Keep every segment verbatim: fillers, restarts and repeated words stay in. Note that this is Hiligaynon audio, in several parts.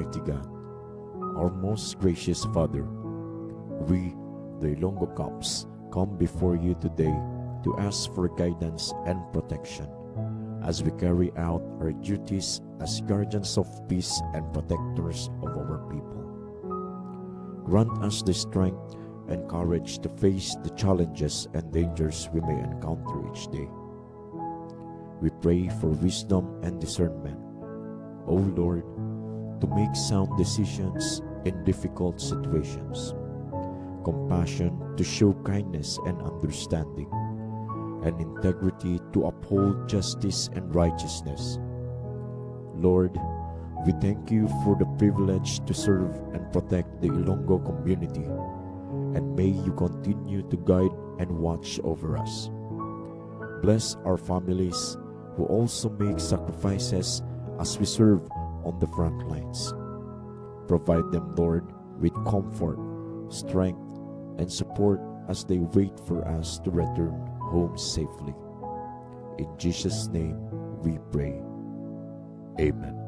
Almighty God. Our most gracious Father, we, the Ilonggo Caps, come before you today to ask for guidance and protection as we carry out our duties as guardians of peace and protectors of our people. Grant us the strength and courage to face the challenges and dangers we may encounter each day. We pray for wisdom and discernment, O Lord, to make sound decisions in difficult situations, compassion to show kindness and understanding, and integrity to uphold justice and righteousness. Lord, we thank you for the privilege to serve and protect the Ilonggo community, and may you continue to guide and watch over us. Bless our families who also make sacrifices as we serve on the front lines. Provide them, Lord, with comfort, strength, and support as they wait for us to return home safely. In Jesus' name we pray. Amen.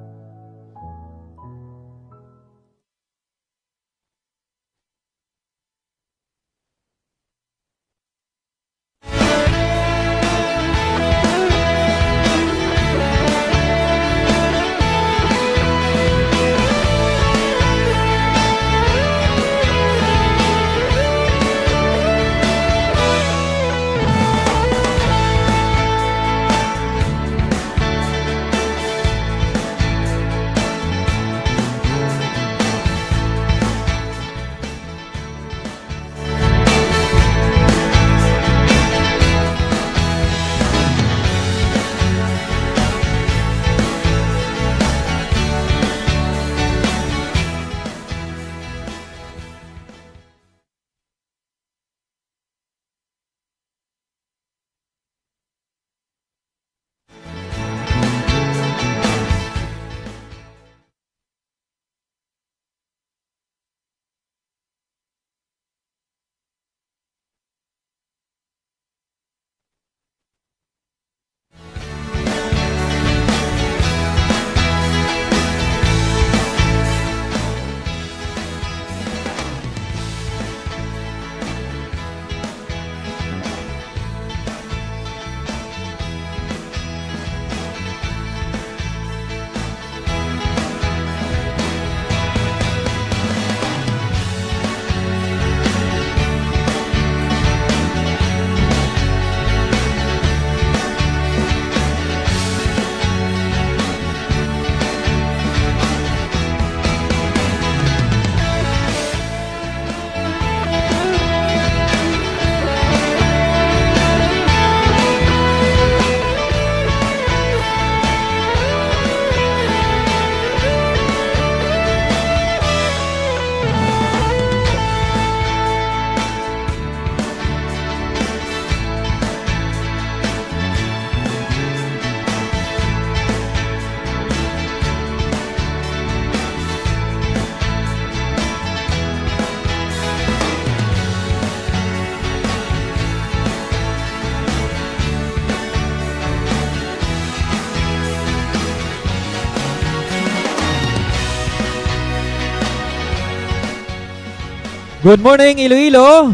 Good morning, Iloilo!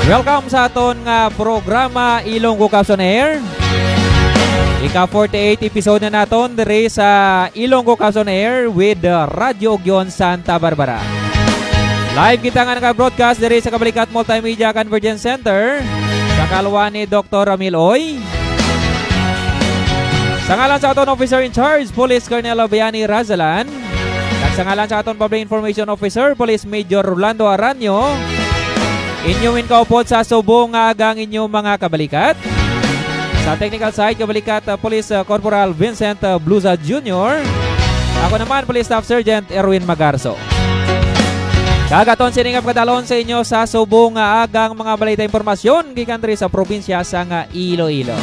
Welcome sa aton nga programa, Ilonggo Caps on Air. Ika forty-eight episode na naton diri sa Ilonggo Caps on Air with, uh, Radyo Ugyon Santa Barbara. Live kita nga naka-broadcast diri sa Kabalikat Multimedia Convergence Center sa kaluoy ni Doktor Ramil Oy. Sa ngalan sa aton Officer in Charge, Police Colonel Bayani Razalan, kag sa ngalan sa aton Public Information Officer, Police Major Rolando Aranio, inyo ginkaupod sa subong nga aga ang inyong mga kabalikat. Sa technical side, kabalikat, uh, Police, uh, Corporal Vincent, uh, Blusa Junior. Ako naman, Police Staff Sergeant Erwin Magarso. Kag aton sini nga pagkadalon sa inyo sa subong nga agang mga balita, impormasyon gikan diri sa probinsya sang Iloilo.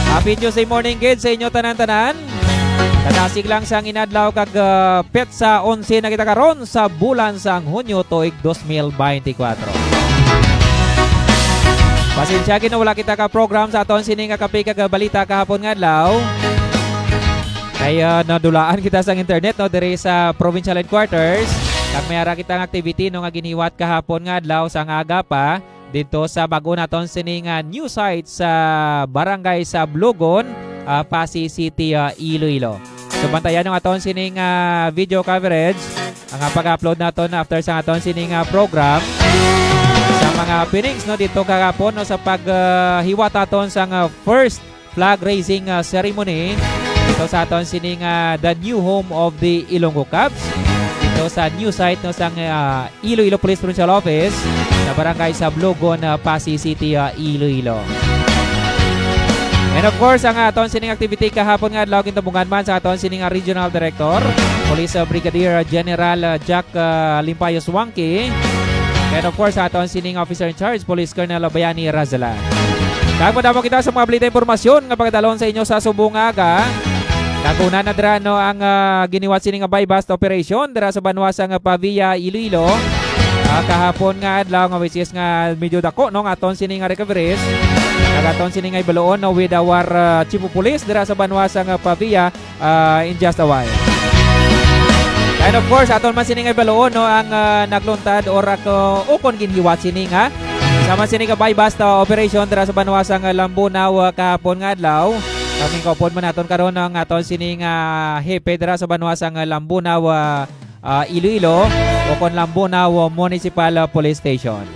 Happy Tuesday morning gid sa inyo tanan-tanan. Kadasig lang sang inadlaw kag, ah, petsa onse na kita karon sa bulan sang Hunyo tuig dos mil beinti kwatro. Pasensya gid, no, wala kita ka program sa aton sini nga kape kag balita kahapon nga adlaw. Ay, ah, nadulaan kita sa internet, no, diri sa provincial headquarters. Kag may ara kita nga activity, no, nga ginhiwat kahapon nga adlaw sa nga aga pa dito sa bag-o naton sini nga new site sa Barangay Sablogon, ah, Passi City, ah, Iloilo. So, bantayan ang aton sining, ah, video coverage, ang, ah, pag-upload naton after sa aton sining, ah, program sa mga happenings, no, dito kahapon, no, sa pag, ah, hiwat aton sa nga first flag raising, ah, ceremony dito sa aton sining, ah, the new home of the Ilonggo Cubs, dito sa new site, no, sang, ah, Iloilo Police Provincial Office sa Barangay Sablogon, ah, Passi City, ah, Iloilo. And of course, ang aton sining activity kahapon nga adlaw gintumbungan man sa aton sining, ah, Regional Director, Police, ah, Brigadier General, ah, Jack, ah, Limpayos Wangki. And of course, sa aton sining Officer in Charge, Police Colonel Bayani Razalan. Kag madamo kita sa mga balita, impormasyon nga pagdalon sa inyo sa subong nga aga. Naguna na dira, no, ang, ah, giniwat sini nga buy-bust operation dira sa banwa sa nga Pavia, Iloilo. Ah, kahapon nga adlaw nga, which is nga medyo dako, no, nga aton sini nga recoveries. Kag aton sini nga ibaluon, no, with our, ah, Chief of Police dira sa banwa sa nga Pavia, ah, in just a while. And of course, aton man sini nga ibaluon, no, ang, ah, nagluntad or ako, o kon ginhiwat sini nga sama sini ka buy-bust, ah, operation dira sa banwa sang Lambunao, ah, kahapon nga adlaw. Kami kaupod man naton karon ang aton sini nga hepe dira sa banwa sang Lambunao, ah, ah, Iloilo, o kon Lambunao Municipal, ah, Police Station.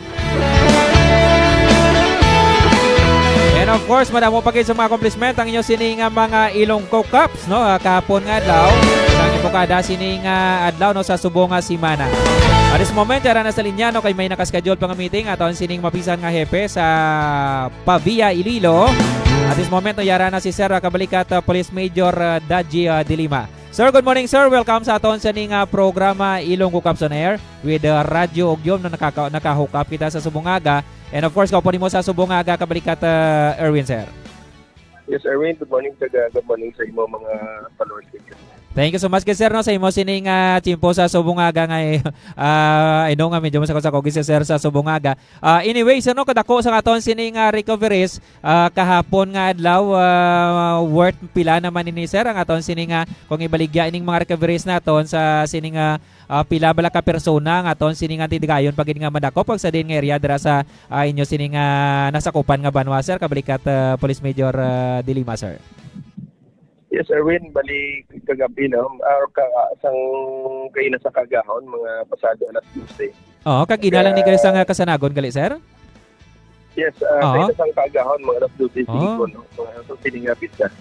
And of course, madamo pa gid sa mga accomplishment ang inyo sini nga mga Ilonggo Cups, no? Ah, kahapon nga adlaw, sa ipukada sini nga adlaw, no, sa subong nga semana. At this moment, yara na sa linya, no, kay may nakaschedule pa nga meeting aton sining mapisan nga hepe sa Pavia, Iloilo. At this moment, no, yara na si Sir, ah, kabalikat, ah, Police Major, ah, Daji, ah, Dilima. Sir, good morning, sir. Welcome sa aton sining, ah, programa, Ilonggo Cups on Air with, uh, Radyo Ugyom, no, nakaka-, naka-hook up kita sa subong nga aga. And of course, kaupod nimo sa subong nga aga, kabalikat, uh, Erwin, sir. Yes, Erwin, good morning, kag, uh, good morning sa imo mga followers. Thank you so much, sir, no, sa imo sining, uh, tiyempo sa subong nga aga nga, eh, uh, I know nga medyo masakot-sakot si sir sa subong nga aga. Uh, anyway, sir, no, kadako sa aton sining, uh, recoveries, uh, kahapon nga adlaw, uh, worth pila naman ini, sir, ang aton sining, uh, kung ibaligya ining mga recoveries naton sa sining, uh, ah, pila bala ka persona nga aton sini nga titigayon pa gid nga madakop kag sa diin nga area dira sa, ah, inyo sini nga nasakupan nga banwa, sir, kabalikat, ah, Police Major, ah, Dilima, sir? Yes, Erwin, bali kagabi, no, ah, ka, sang kaina sa kaagahon, mga pasado alas dose. Oo, kag ina lang ni kayo sa nga kasanagon gali, sir? Yes, ah, Oo. Kaina sang kaagahon, mga alas dose Oo. Sigon, no, mga sa sining nga pista.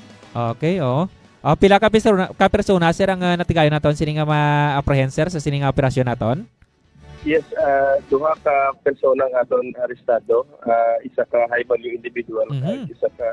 Okay, oo. Ah, pila ka persona, ka persona, sir, ang, ah, natigayon naton sini nga ma-apprehend, sir, sa sini nga operasyon naton? Yes, ah, duha ka persona ang aton arestado, ah, isa ka high value individual, Mhm. kag isa ka,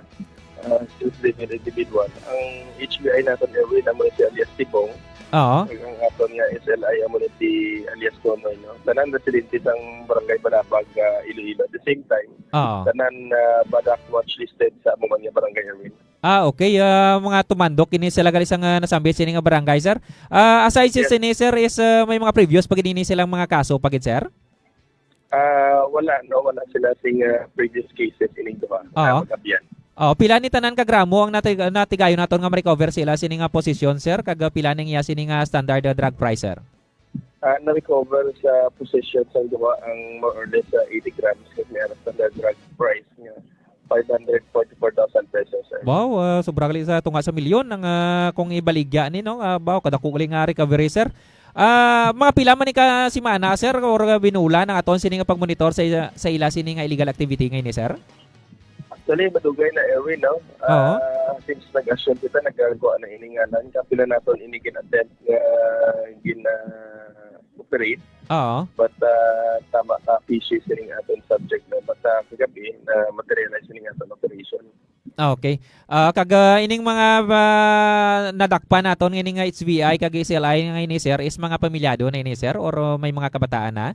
ah, street level individual. Ang H B I naton, Erwin, amo ni si alias Tibong. Oo. Kag ang aton nga S L I amo ni si alias Tonoy, no? Tanan residente sang Barangay Balapag, ah, Iloilo. At the same time, Oo. tanan, ah, BADAC watch listed sa amo man nga barangay, Erwin. Ah, okay. Ah, mga tumandok ini sila gali sa nga nasambit sini nga barangay, sir. Ah, aside sa Yes. sini, sir, is, ah, may mga previous pa gid ini silang mga kaso pa gid, sir? Ah, wala, no, wala sila sing, ah, previous cases ining duha. Oo. Ah, magabian. Oh, pila ni tanan ka gramo ang natig-, natigayon naton nga ma-recover sila sini nga posisyon, sir? Kag, ah, pila ning iya sini nga standard, ah, drug price, sir? Ah, na-recover sa possession sang duha ang more or less, ah, eighty grams, kag may ara standard drug price nga five hundred forty-four thousand pesos, sir. Wow, ah, sobra gali sa tunga sa milyon ang, ah, kung ibaligya ni, no? Ah, wow, kadako gali nga recovery, sir. Ah, mga pila man ni ka semana, sir, or binulan ang aton sini nga pagmonitor sa, sa ila sini nga illegal activity nga ini, sir? Actually, madugay na, Erwin, no? Oo. Ah, since nag-assume kita, nagagawa na ini nga lang. Kapila naton ini gin-attempt nga gina-operate. Oo. But, ah, tama ka, fishy sining aton subject, no? But, ah, kagabi, na-materialize sining aton operation. Ah, okay. Ah, kag, ah, ining mga, ah, nadakpan naton nga ini nga H B I kag S L I nga ini, sir, is mga pamilyado na ini, sir, or, ah, may mga kabataan na?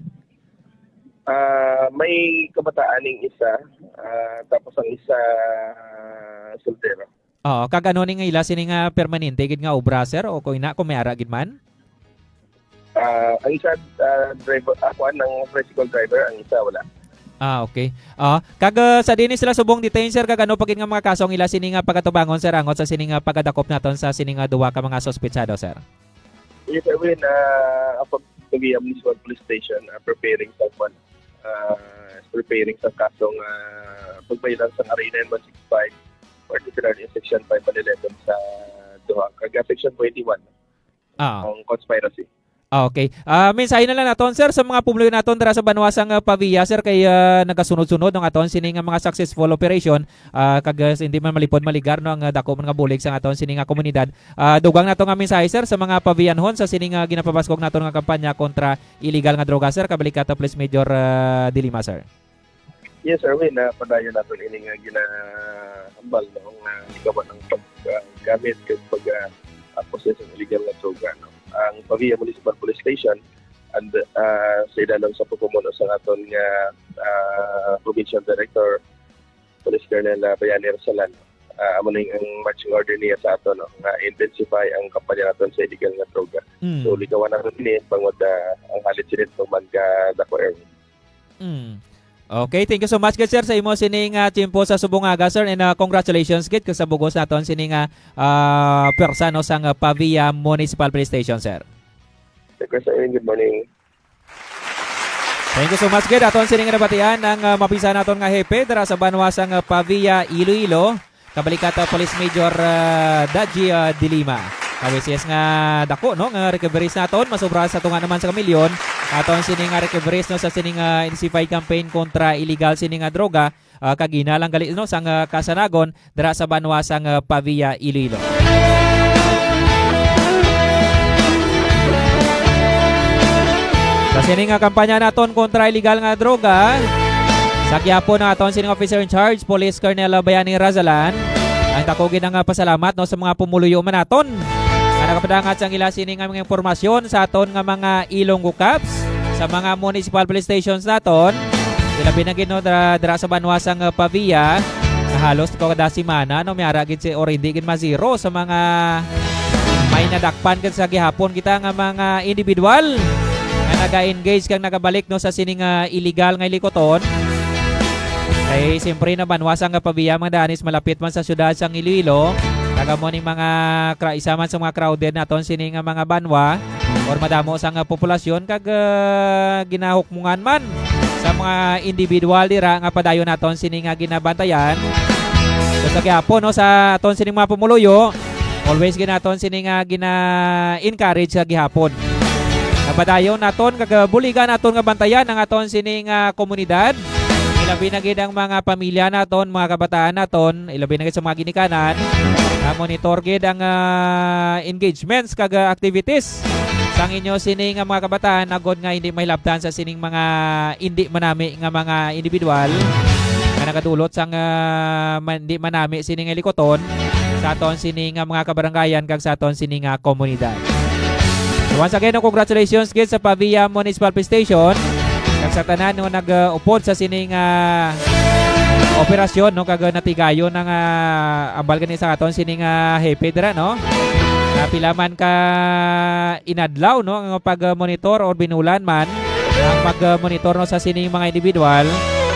Ah, may kabataan ning isa, ah, tapos ang isa, ah, soltero. Oo, kag ano ni nga ila sini nga permanente gid nga obra, sir, o kung ina, kung may ara gid man? Ah, ang isa, ah, driver, ah, kuwan, ang tricycle driver, ang isa wala. Ah, okay. Ah, kag, ah, sa diin sila subong detain, sir, kag ano pa gid nga mga kaso ang ila sini nga pagatubangon, sir, angot sa sini nga pagkadakop naton sa sini nga duha ka mga suspetsado, sir? Yes, Erwin, ah, ang pag-, Pavia Municipal Police Station, ah, preparing sa kwan, ah, preparing sa kasong, ah, pagbayran sa Arena one six five, particularly in Section five eleven sa duha, kag, ah, Section twenty-one, Ah. ang conspiracy. Ah, okay. Ah, mensahe na lang naton, sir, sa mga pumuluyo naton dira sa banwa sang, ah, Pavia, sir, kay, ah, nagasunod-sunod ang aton sini nga mga successful operation, ah, kag, ah, hindi man malipod maligar, no, ang, ah, dako man nga bulig sa aton sini nga komunidad. Ah, dugang nato nga mensahe, sir, sa mga Pavianhon sa sini nga ginapabaskog naton nga kampanya kontra illegal nga droga, sir, kabalik ka to, please, Major, ah, Dilima, sir. Yes, Erwin, ah, padayon naton ini nga ginahambal, no, nga likawan ang paggamit kag pag, ah, ah, possess ng illegal nga droga, no. Ang Pavia Municipal Police Station and, ah, sa ilalom sa pagpamuno sa aton nga, ah, Provincial Director, Police Colonel, ah, Bayani Rasalan, ah, amo na ang marching order niya sa aton, no, nga intensify ang kampanya naton sa illegal nga droga. Mm. So, likawan naton ini, bangod, ah, ang halit sini tuman ka dako, Erwin. Mm. Okay, thank you so much, good sir, sa imo sining, ah, tiyempo sa subong aga, sir, and, ah, congratulations, gid, kag sa bugos naton sining, ah, ah, pwersa, no, sang, ah, Pavia Municipal Police Station, sir. Thank you, sir. Good morning. Thank you so much, gid. Aton sining nabatian ang, ah, mapisa naton nga hepe dira sa banwa sang, ah, Pavia, Iloilo. Kabalikat, ah, Police Major, ah, Daji, ah, Dilima. Kawisis nga dako, no, nga recoveries naton, masobra sa tunga naman sa kamilyon. Aton sini nga recoveries, no, sa sini nga intensify campaign kontra illegal sini nga droga, ah, kag hinalang gali, no, sang, ah, kasanagon dira sa banwa sang, ah, Pavia, Iloilo. Sa sini nga kampanya naton kontra illegal nga droga, sa gihapon ang aton sining officer in charge, Police Colonel Bayani Razalan, ang dako gid nga pasalamat, no, sa mga pumuluyo man naton nga nagapadangat sang ila sini nga mga impormasyon sa aton nga mga Ilonggo Cops sa mga municipal police stations naton. Ilabi na gid, no, dra-, dra sa banwa sang, uh, Pavia, na halos kada semana, no, may ara gid si, or hindi gid ma-zero sa mga may nadakpan gid sa gihapon kita nga mga individual nga naga-engage kag nagabalik, no, sa sining, ah, illegal nga ilikuton. Kay siyempre na banwa sang Pavia, mga danis, malapit man sa syudad sang Iloilo. Kag amo ning mga kra-, isa man sa mga crowded naton sini nga mga banwa, or madamo sang, ah, populasyon, kag, ah, ginahukmungan man sa mga individual dira nga padayon naton sini nga ginabantayan. So, sa gihapon, no, sa aton sini mga pumuluyo, always ginaton sini nga gina-encourage sa gihapon. Napadayon naton kag, ah, buligan naton nga bantayan ang aton sini nga komunidad. Ilabi na gid ang mga pamilya naton, mga kabataan naton, ilabi na gid sa mga ginikanan. Ah, monitor gid ang, ah, engagements kag, ah, activities sang inyo sini nga mga kabataan, agod nga hindi mahilabtan sa sining mga hindi manami nga mga individual nga nagadulot sang, ah, man-, hindi manami sini nga likuton sa aton sini nga mga kabarangayan kag sa aton sini nga komunidad. So, once again, no, congratulations gid sa Pavia Municipal Police Station kag sa tanan nga nag-upod sa sini nga operasyon, no, kag natigayon ang, ah, ambal gani sa aton sini nga hepe dira, no, na pila man ka inadlaw, no, ang pag-monitor or binulan man ang pag-monitor, no, sa sining mga individual.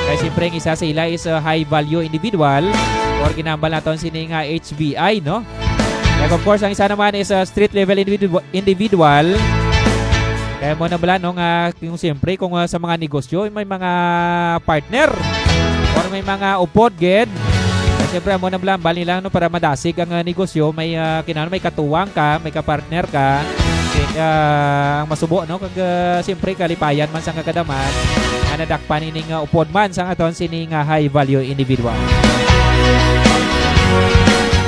Kay siyempre, ang isa sa ila is a high value individual or ginambal naton sini nga H V I, no? Kag of course, ang isa naman is a street level individu-, individual. Kaya mo na bala, no, nga kung siyempre, kung, ah, sa mga negosyo, may mga partner or may mga upod gid. Kaya siyempre, amo na bala, bali lang, no, para madasig ang, ah, negosyo, may, ah, kinahanglan may katuwang ka, may kapartner ka, eh, ah, ang masubo, no? Kag, ah, siyempre, kalipayan man sa kagadaman, nga nadakpan ining, ah, upod man sa aton sini nga high value individual.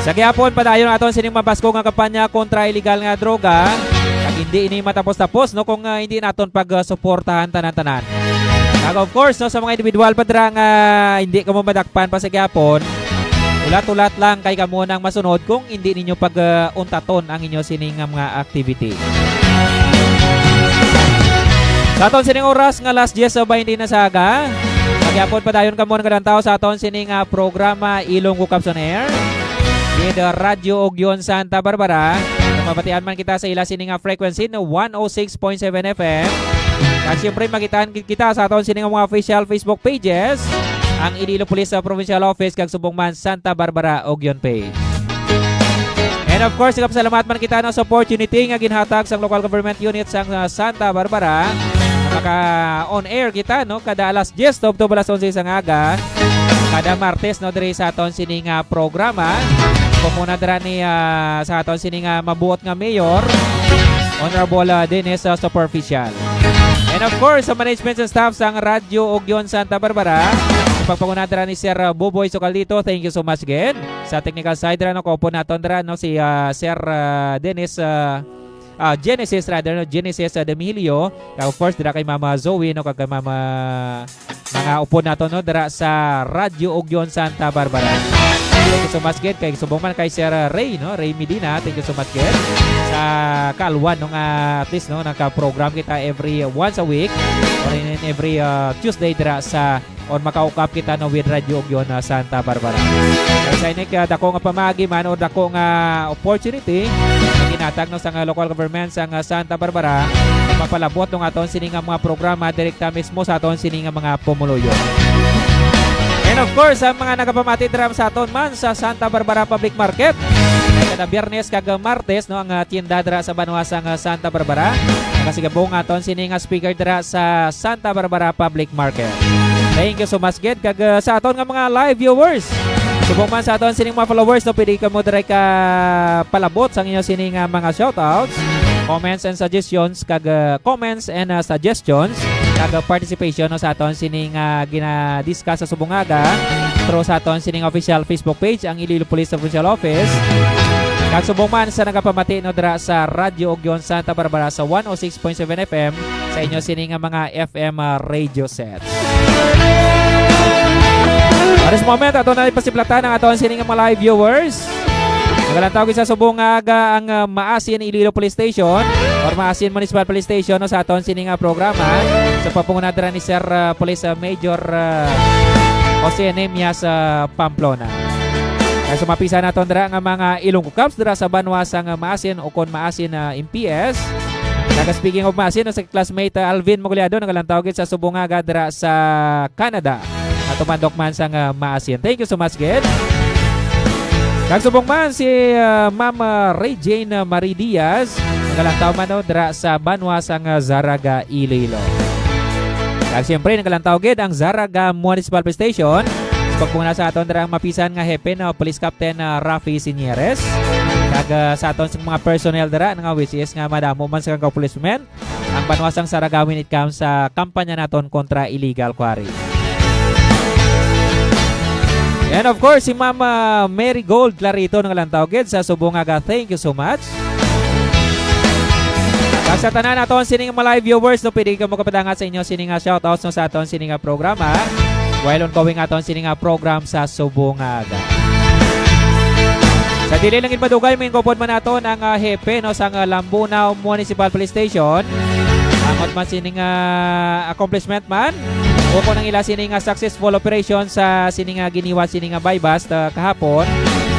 Sa gihapon, padayon aton sining mabaskog nga kampanya kontra illegal nga droga. Kag hindi ini matapos-tapos, no, kung, ah, hindi naton pag, ah, suportahan tanan-tanan. Kag of course, no, sa mga individual pa dira nga hindi kamo madakpan pa sa gihapon, ulat-ulat lang kay kamo nang masunod kung hindi ninyo pag, ah, untaton ang inyo sini nga mga activity. Sa aton sining oras nga alas diyes sa baynte na sa aga, sa gihapon padayon kamo nagalantaw sa aton sini nga programa Ilonggo Cops on Air with Radyo Ugyon Santa Barbara. Kung mabatian man kita sa ila sini nga frequency na one oh six point seven F M, Kag siyempre, makitaan gid kita sa aton sini nga mga official Facebook pages, ang Iloilo Police, uh, Provincial Office, kag subong man Santa Barbara Ugyon Page. And of course, nagapasalamat man kita, no, sa opportunity nga ginhatag sang local government unit sang, uh, Santa Barbara, nga maka-on air kita, no, kada alas diyes tubtob alas onse sang aga, kada Martes, no, diri sa aton sini nga programa. Pumuna dira ni, ah, sa aton sini nga mabuot nga mayor, Honorable, ah, Dennis, ah, Superficial. And of course, sa management and staff sang Radyo Ugyon Santa Barbara, sa pagpanguna dira ni Sir, ah, Buboy Socaldito, thank you so much again. Sa technical side dira, no, kaupod naton dira, no, si, ah, Sir, ah, Dennis, ah, ah, Genesis, rather, no, Genesis, ah, Demilio. Kag of course, dira kay Mama Zoe, no, kag kay Mama, mga upod nato, no, dira sa Radyo Ugyon Santa Barbara. Thank you so much gid kay subong man kay Sir Ray, no, Ray Medina. Thank you so much gid sa kaalwan, no, nga at least, no, nagka-program kita every once a week or in, in every, uh, Tuesday dira sa, or makaukap kita, no, with Radyo Ugyon, uh, Santa Barbara. Kag sa ini, uh, dako nga pamaagi man or dako nga opportunity nga ginhatag, no, sa nga local government sa nga Santa Barbara, mapalabot, no, nga aton sini nga mga programa direkta mismo sa aton sini nga mga pumuluyo. And of course, ang mga nagapamati dira sa aton man sa Santa Barbara Public Market, kay kada Biyernes kag Martes, no, ang, ah, tienda dira sa banwa sang, ah, Santa Barbara. Nagasigabong aton sini nga speaker dira sa Santa Barbara Public Market. Thank you so much gid kag, ah, sa aton nga mga live viewers. Subong man sa aton sining mga followers, no, pwede kamo diri ka palabot sang inyo sini nga mga shoutouts, comments and suggestions kag, ah, comments and, ah, suggestions kag, ah, participation, no, sa aton sini nga gina-discuss sa subong nga aga through sa aton sining official Facebook page, ang Iloilo Police Official Office. Kag subong man sa nagapamati, no, dira sa Radyo Ugyon Santa Barbara sa one oh six point seven F M sa inyo sini nga mga F M, ah, radio set. Para sa moment, ato na ipasiplatan ang aton sini nga mga live viewers. Nagalantaw gid sa subong nga aga ang, ah, Maasin Iloilo Police Station or Maasin Municipal Police Station, no, sa aton sini nga programa sa pagpanguna dira ni Sir, ah, Police, ah, Major, ah, Jose Nemias, ah, Pamplona. Kag sa mapisan naton dira nga mga Ilonggo Cops dira sa banwa sang Maasin ukon Maasin, ah, M P S. Kag speaking of Maasin, no, sa classmate, ah, Alvin Mogollado, nagalantaw gid sa subong nga aga dira sa Canada. Ato mandok man sang, ah, Maasin. Thank you so much gid. Kag subong man si, ah, Ma'am, ah, Ray Jane, ah, Marie Diaz, nagalantaw man, no, dira sa banwa sang, ah, Zarraga, Iloilo. Kag siyempre, nagalantaw gid ang Zarraga Municipal Police Station sa pagpanguna sa aton dira ang mapisan nga hepe, no, Police Captain, ah, Rafi Sinieres. Kag, ah, sa aton sa mga personnel dira nga, which is nga madamo man sa kang policemen ang banwa sang Zarraga when it comes sa kampanya naton kontra illegal quarry. And of course, si Ma'am, ah, Mary Gold Clarito, nagalantaw gid sa subong nga aga. Thank you so much. Kag sa tanan naton sining mga live viewers, no, pwede kamo kapadangat sa inyo sining nga shoutouts, no, sa aton sining nga programa. While ongoing aton sining nga program sa subong nga aga. Sa dili lang gid madugay, mangin-upod man naton ang, ah, hepe, no, sang, ah, Lambunao Municipal Police Station. Ang man sining, ah, accomplishment man, ukon ang ila sining, ah, successful operation sa sining, ah, giniwa sining, ah, buy-bust, ah, kahapon.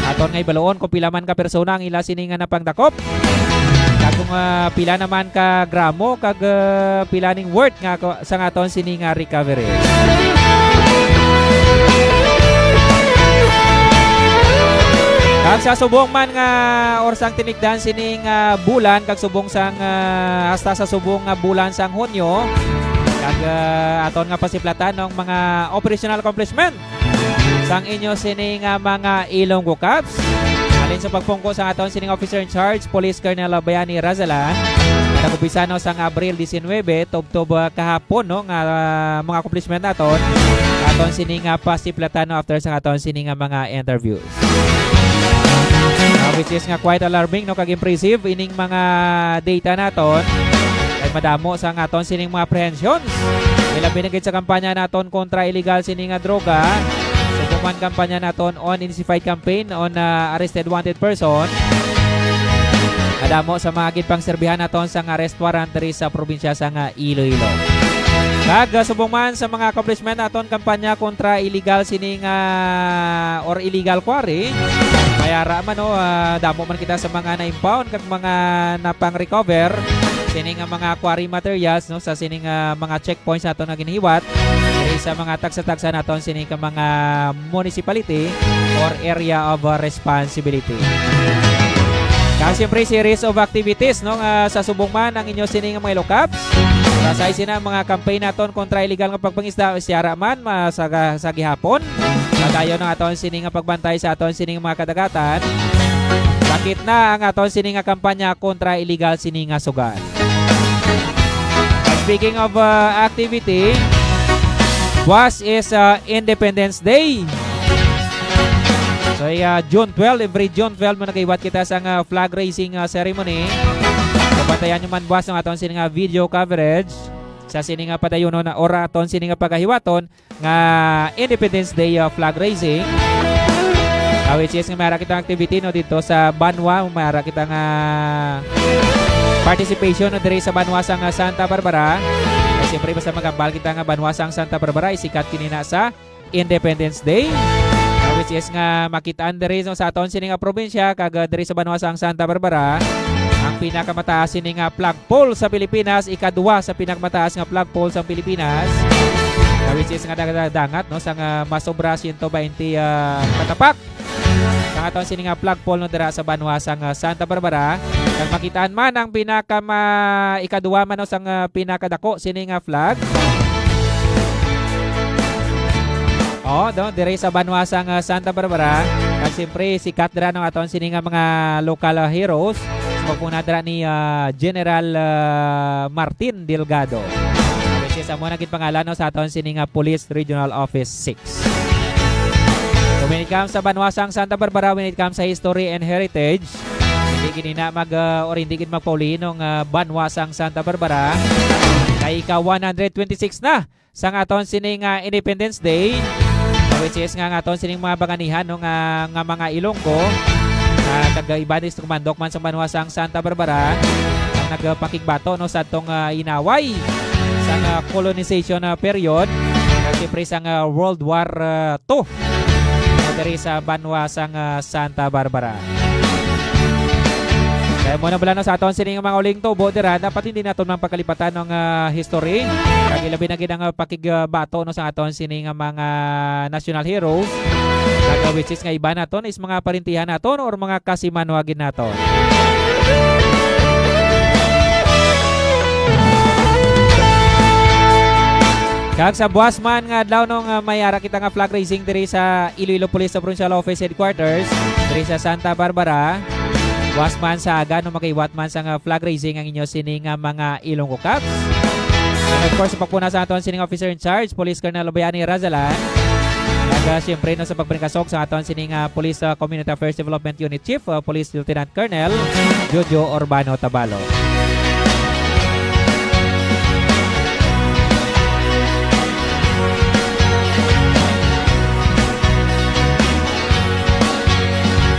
Aton nga ibaluon kung pila man ka persona ang ila sining, ah, napangdakop. Kag kung, ah, pila naman ka gramo, kag, ah, pila ning worth nga ko, sa aton sini nga recovery. Kag sa subong man nga or sang tinigdan sini nga bulan, kag subong sang, ah, hasta sa subong nga bulan sang Hunyo, kag, ah, aton nga pasiplatan ang mga operational accomplishment sang inyo sini nga mga Ilonggo Cops. Halin sa pagpungko sa aton sining officer in charge, Police Colonel Bayani Razalan, nag-umpisa, no, sang Abril diecinuebe, tubtob, ah, kahapon, no, nga, ah, mga accomplishment naton, aton sini nga pasiplatan, no, after sa aton sini nga mga interviews. Ah, which is nga quite alarming, no, kag impressive ining mga data naton. Kay madamo sa aton sining mga apprehensions. Ilabi na gid sa kampanya naton kontra illegal sini nga droga. Sa human kampanya naton on intensified campaign on, ah, arrested wanted person. Madamo sa mga ginpangserbihan naton sa nga arrest warrant diri sa probinsya sa nga Iloilo. Kag, ah, subong man sa mga accomplishment naton kampanya kontra illegal sini nga or illegal quarry, mayara man, no, ah, damo man kita sa mga na-impound kag mga napang-recover. sini nga mga quarry materials, no, sa sini nga mga checkpoints naton nga ginahiwat diri sa mga tagsa-tagsa naton sini ka mga municipality or area of, uh, responsibility. Kag siyempre, series of activities, no, nga sa subong man ang inyo sini nga mga Ilocabs. Sa size sina mga campaign naton kontra illegal nga pagpangisda, siara man ma-, sa, ga-, sa gihapon. Padayon ang aton sini nga pagbantay sa aton sini nga mga kadagatan. Sakit na ang aton sini nga kampanya kontra illegal sini nga sugal. Speaking of, uh, activity, buwas is, uh, Independence Day. So, uh, June twelve, every June twelve mo nagahiwat kita sa nga flag raising, uh, ceremony. So, bantayan nyo man buwas ang aton sini nga video coverage sa sini nga padayunon na or aton sini nga pagahiwaton nga Independence Day, uh, flag raising. Uh, which is nga may ara kita activity, no, dito sa Banwa, may ara kita nga participation, no, diri sa Banwa sang, uh, Santa Barbara. Kay siyempre, basta magambal kita nga Banwa sang Santa Barbara, isikat kinina sa Independence Day. Uh, which is nga makitaan diri, no, sa aton sini nga probinsya, kag, uh, diri sa Banwa sang Santa Barbara, ang pinakamataas sini nga flag pole sa Pilipinas, ikadua sa pinakamataas nga flag pole sa Pilipinas, na which is nga nagadangat, no, sa nga masobra siyento baynte, ah, katapak sa aton sini nga flag pole, no, dira sa Banwa sang, ah, Santa Barbara. Kag makitaan man ang pinakama-, ikadua man, no, sang, ah, pinakadako sini nga flag. Oh, do, diri sa Banwa sang, ah, Santa Barbara. Kag siyempre, sikat dira, no, aton sini nga mga local, ah, heroes. Sa pagpuna dira ni, ah, General, ah, Martin Delgado. Which is amo na gid pangalan, no, sa aton sini nga Police Regional Office six. So, when it comes sa Banwa sang Santa Barbara, when it comes sa history and heritage, hindi gid na mag, ah, or hindi gid magpauli nga Banwa sang Santa Barbara kay ika one hundred twenty-six na sang aton sini nga Independence Day, which is nga ang aton sining mga banganihan, no, nga, nga mga Ilonggo, nga taga-iban is kumandok man sa banwa sang Santa Barbara, ang nagpakigbato, no, sa atong, ah, inaway sa, ah, colonization, ah, period, kag siyempre sa, ah, World War, ah, Two, diri sa banwa sang, ah, Santa Barbara. Kaya mo na bala, no, sa aton sining mga uling tubo dira, dapat hindi naton man pagkalipatan ang, ah, history. Kag ilabi na gid ang, ah, pakigbato, no, sa aton sini nga mga national heroes. Kag, ah, which is nga iba naton is mga parintihan naton or mga kasimanwa gid naton. Kag sa buwas man nga adlaw, no, nga may ara kita nga flag raising diri sa Iloilo Police Provincial Office Headquarters, diri sa Santa Barbara. Buwas man sa aga, no, magaiwat man sa nga flag raising ang inyo sini nga mga Ilonggo Cubs. And of course, sa pagpuna sa aton sining officer in charge, Police Colonel Bayani Razalan. Kag, ah, siyempre, no, sa pagpringkasok sa aton sining, ah, Police, ah, Community Affairs Development Unit Chief, ah, Police Lieutenant Colonel Jojo Urbano Tabalo.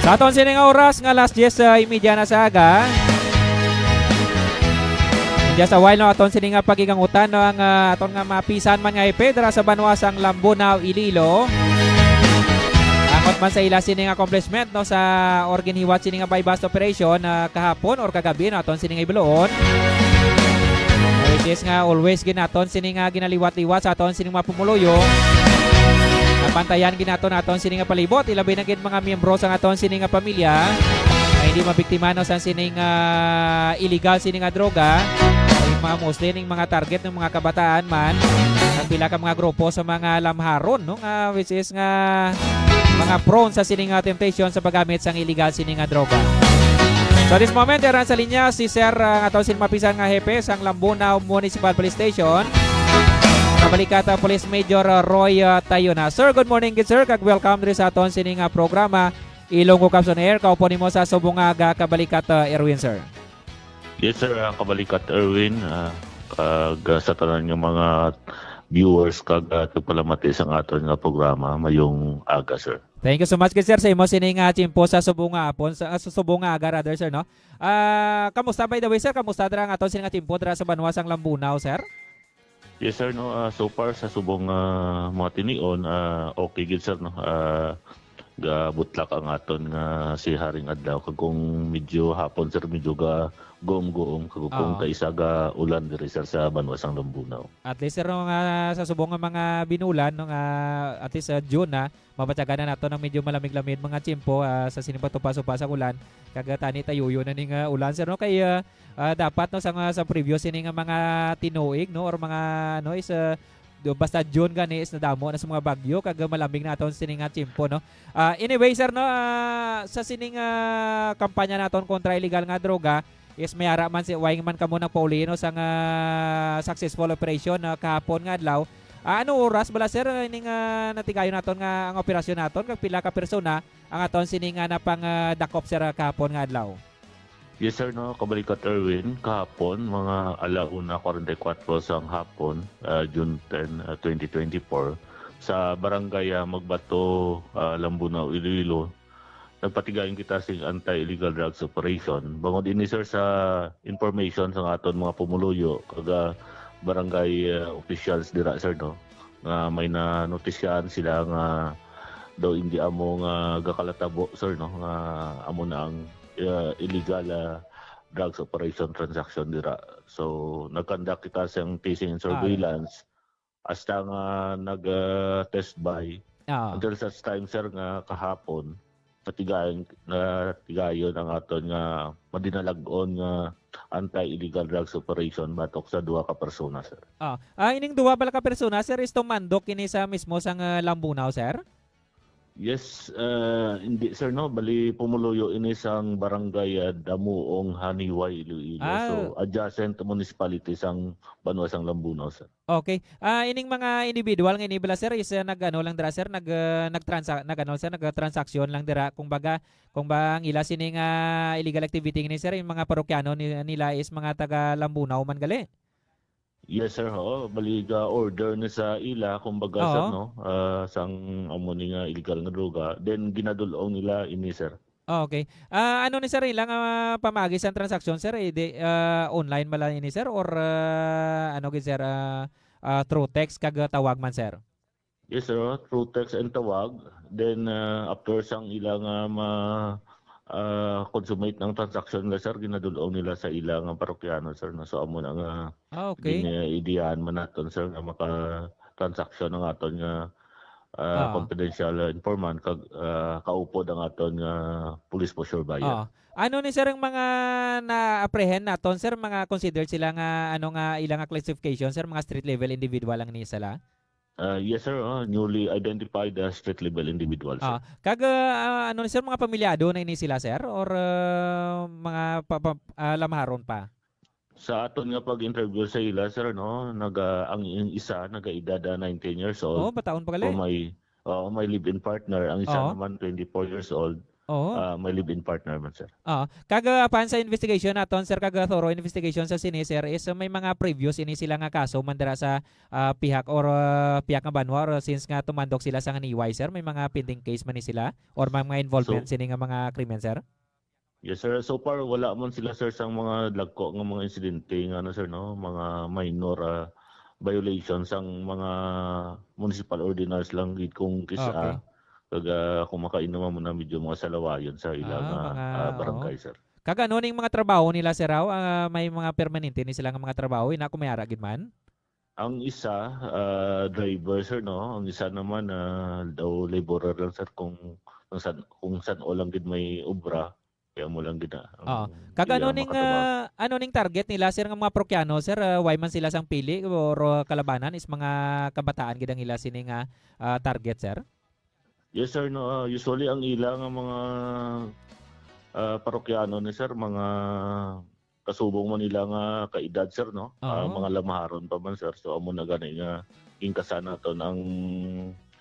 Sa aton sini nga oras nga alas diyes, ah, imedya na sa aga, just a while, no, aton sini nga pagigangutan, no, ang, ah, aton nga mapisan man nga hepe dira sa banwa sang Lambunao, Iloilo. Angot man sa ila sini nga accomplishment, no, sa or ginhiwat sini nga buy-bust operation, ah, kahapon or kagabi, no, aton sini nga ibuloon. Which is nga always ginaton sini nga ginaliwat-liwat sa aton sini mga pumuluyo. Napantayan ginaton aton sini nga palibot, ilabi na gid mga miyembro sa aton sini nga pamilya nga hindi mabiktima, no, sa sini nga illegal sini nga droga. Ay mga mostly ning mga target ng mga kabataan man, ang pila ka mga grupo sa mga lamharon, no, nga which is nga mga prone sa sini nga temptation sa paggamit sang illegal sini nga droga. So, this moment, yaran sa linya si Sir, ah, nga tawag sin mapisan nga hepe sang Lambunao Municipal Police Station, Kabalikat, ah, Police Major, ah, Roy, ah, Tayona. Sir, good morning gid, sir, kag welcome diri sa aton sini nga programa, Ilonggo Cubs on Air. Kaupo nimo sa subong nga aga, Kabalikat, ah, Erwin, sir. Yes, sir, ang Kabalikat Erwin, ah, kag, ah, sa tanan nga mga viewers kag, ah, tigpalamati sang aton nga programa, mayong aga, sir. Thank you so much gid, sir, sa imo sini nga tiyempo sa subong nga hapon, sa, ah, sa subong nga aga, rather, sir, no? Ah, kamusta, by the way, sir? Kamusta dira ang aton sini nga tiyempo dira sa banwa sang Lambunao, sir? Yes, sir, no, ah, so far sa subong, ah, mga tinion, ah, okay gid, sir, no. Ah, gabutlak ang aton nga siharing adlaw. Kag kung medyo hapon, sir, medyo ga guom-guom, kag kung Oo. kaisa ga ulan diri, sir, sa banwa sang Lambunao. At least, sir, no, nga sa subong nga mga binulan, no, nga at least, ah, June na, mabatyagan na nato ng medyo malamig-lamig mga tiyempo, ah, sa sining pagtupa-supa sa ulan. Kag, ah, tani tayuyo na ning, ah, ulan, sir, no? Kay, ah, ah, dapat, no, sa, sa previous ini nga mga tinuig, no, or mga, ano, is, ah, do-, basta June gani is nadamo na sa mga bagyo, kag, ah, malamig na aton sini nga tiyempo, no? Ah, anyway, sir, no, ah, sa sining, ah, kampanya naton kontra illegal nga droga, is may ara man si, way man kamo nagpauli, no, sang, ah, successful operation, ah, kahapon nga adlaw. Ah, ano oras bala, sir, ining, ah, natigayon naton nga ang operasyon naton, kag pila ka persona ang aton sini nga napang, ah, dakop, sir, ah, kahapon nga adlaw? Yes, sir, no. Kabalikat, Erwin, kahapon, mga ala una kwarenta y kuwatro sang hapon, ah, June ten, ah, twenty twenty-four, sa barangay, ah, Magbato, ah, Lambunao, Iloilo, nagpatigayon kita sing anti-illegal drugs operation. Bangod ini, sir, sa information sa aton mga pumuluyo kag, ah, barangay, ah, officials dira, sir, no, nga may nanotisyahan sila nga daw indi amo nga gakalatabo, sir, no, nga amo na ang, ah, illegal, ah, drugs operation transaction dira. So, nag-conduct kita sang tracing and Ah. surveillance hasta nga nag, ah, test buy. Ah. Until such time, sir, nga kahapon, patigayon, natigayon ang aton nga madinalag-on nga anti-illegal drugs operation batok sa duha ka persona, sir. Ah, ah, ining duha bala ka persona, sir, is tumandok ini sa mismo sang, ah, Lambunao, sir? Yes, ah, hindi, sir, no. Bali, pumuluyo ini sang barangay, ah, Damuong, Haniway, Iloilo. Ah. So, adjacent municipality sang banwa sang Lambunao, sir. Okay. Ah, ining mga individual nga ini bala, sir, is, ah, nag-ano lang dira, sir, nag, ah, nagtransa-, nag-ano, sir, nagtransaksyon lang dira. Kumbaga, kung ba ang ila sini nga illegal activity ni, sir, yung mga parokyano ni-, nila is mga taga Lambunao man gali? Yes, sir. Oo, bali ga-order ni sa ila, kumbaga, sir, Oo. no? Ah, sang amo ni nga illegal nga droga. Then, ginadul-ong nila ini, sir. Ah, okay. Ah, ano ni, sir, ila nga pamaagi sang transaksyon, sir? Eh, di, ah, online man lang ini, sir? Or, ah, ano gid, sir? Ah, ah, through text kag, ah, tawag man, sir? Yes, sir. Through text and tawag. Then, ah, after sang ila nga ma-, ah, consummate ng transaction nila, sir, ginadul-ong nila sa ila nga parokyano, sir, no? So, amo na nga Ah, okay. gin-, ah, ideyahan man naton, sir, nga maka-transaction ang aton nga, ah, Ah. confidential, ah, informant kag, ah, kaupod ang aton nga police posture buyer. Ah. Ano ni, sir, ang mga na-apprehend naton, sir? Mga considered sila nga, ano nga, ila nga classification, sir? Mga street level individual lang ni sila? Ah, yes, sir. Ah, newly identified as street level individual, sir. Ah, kag, ah, ano ni, sir, mga pamilyado na ini sila, sir? Or, ah, mga pa, pa, ah, lamaharon pa? Sa aton nga pag-interview sa ila, sir, no, naga-, ang, ang isa nagaedad, ah, nineteen years old. Oh, bataon pa gali. O may, oo, may live-in partner. Ang isa Oo. naman, twenty-four years old. Oo. Ah, may live-in partner man, sir. Ah, kag, ah, apan sa investigation naton, sir, kag, ah, thorough investigation sa sini, sir, is, ah, may mga previous ini sila nga kaso man dira sa, ah, pihak or, ah, pihak nga banwa or since nga tumandok sila sa Haniway, sir, may mga pending case man ni sila or may mga involvement So, sini nga mga krimen, sir? Yes, sir. So far, wala man sila, sir, sang mga dagko nga mga insidente nga, ano, sir, no, mga minor, ah, violation sang mga municipal ordinance lang gid kung kis-a. Okay. Kag, ah, kung makainom mo na medyo mga salawayon sa ila Ah, nga, mga, ah, barangay, oo. sir. Kag ano ning mga trabaho nila, sir, aw? Ah, may mga permanente ni sila nga mga trabaho, ina, kung may ara gid man? Ang isa, ah, driver, sir, no? Ang isa naman, ah, daw laborer lang, sir, kung, kung san, kung san-o lang gid may obra, kaya mo lang gid na ang Oo. Kag iya ano ning, makatrabaho. ah, ano ning target nila, sir, nga mga parokyano, sir? Ah, why man sila sang pili or, ah, kalabanan is mga kabataan gid ang ila sini nga, ah, target, sir? Yes, sir, no. Ah, usually, ang ila nga mga, ah, parokyano ni, sir, mga kasubong man nila nga kaedad, sir, no? Ah, Oo. mga lamaharon pa man, sir. So, amo na gani nga ginkasan naton ang,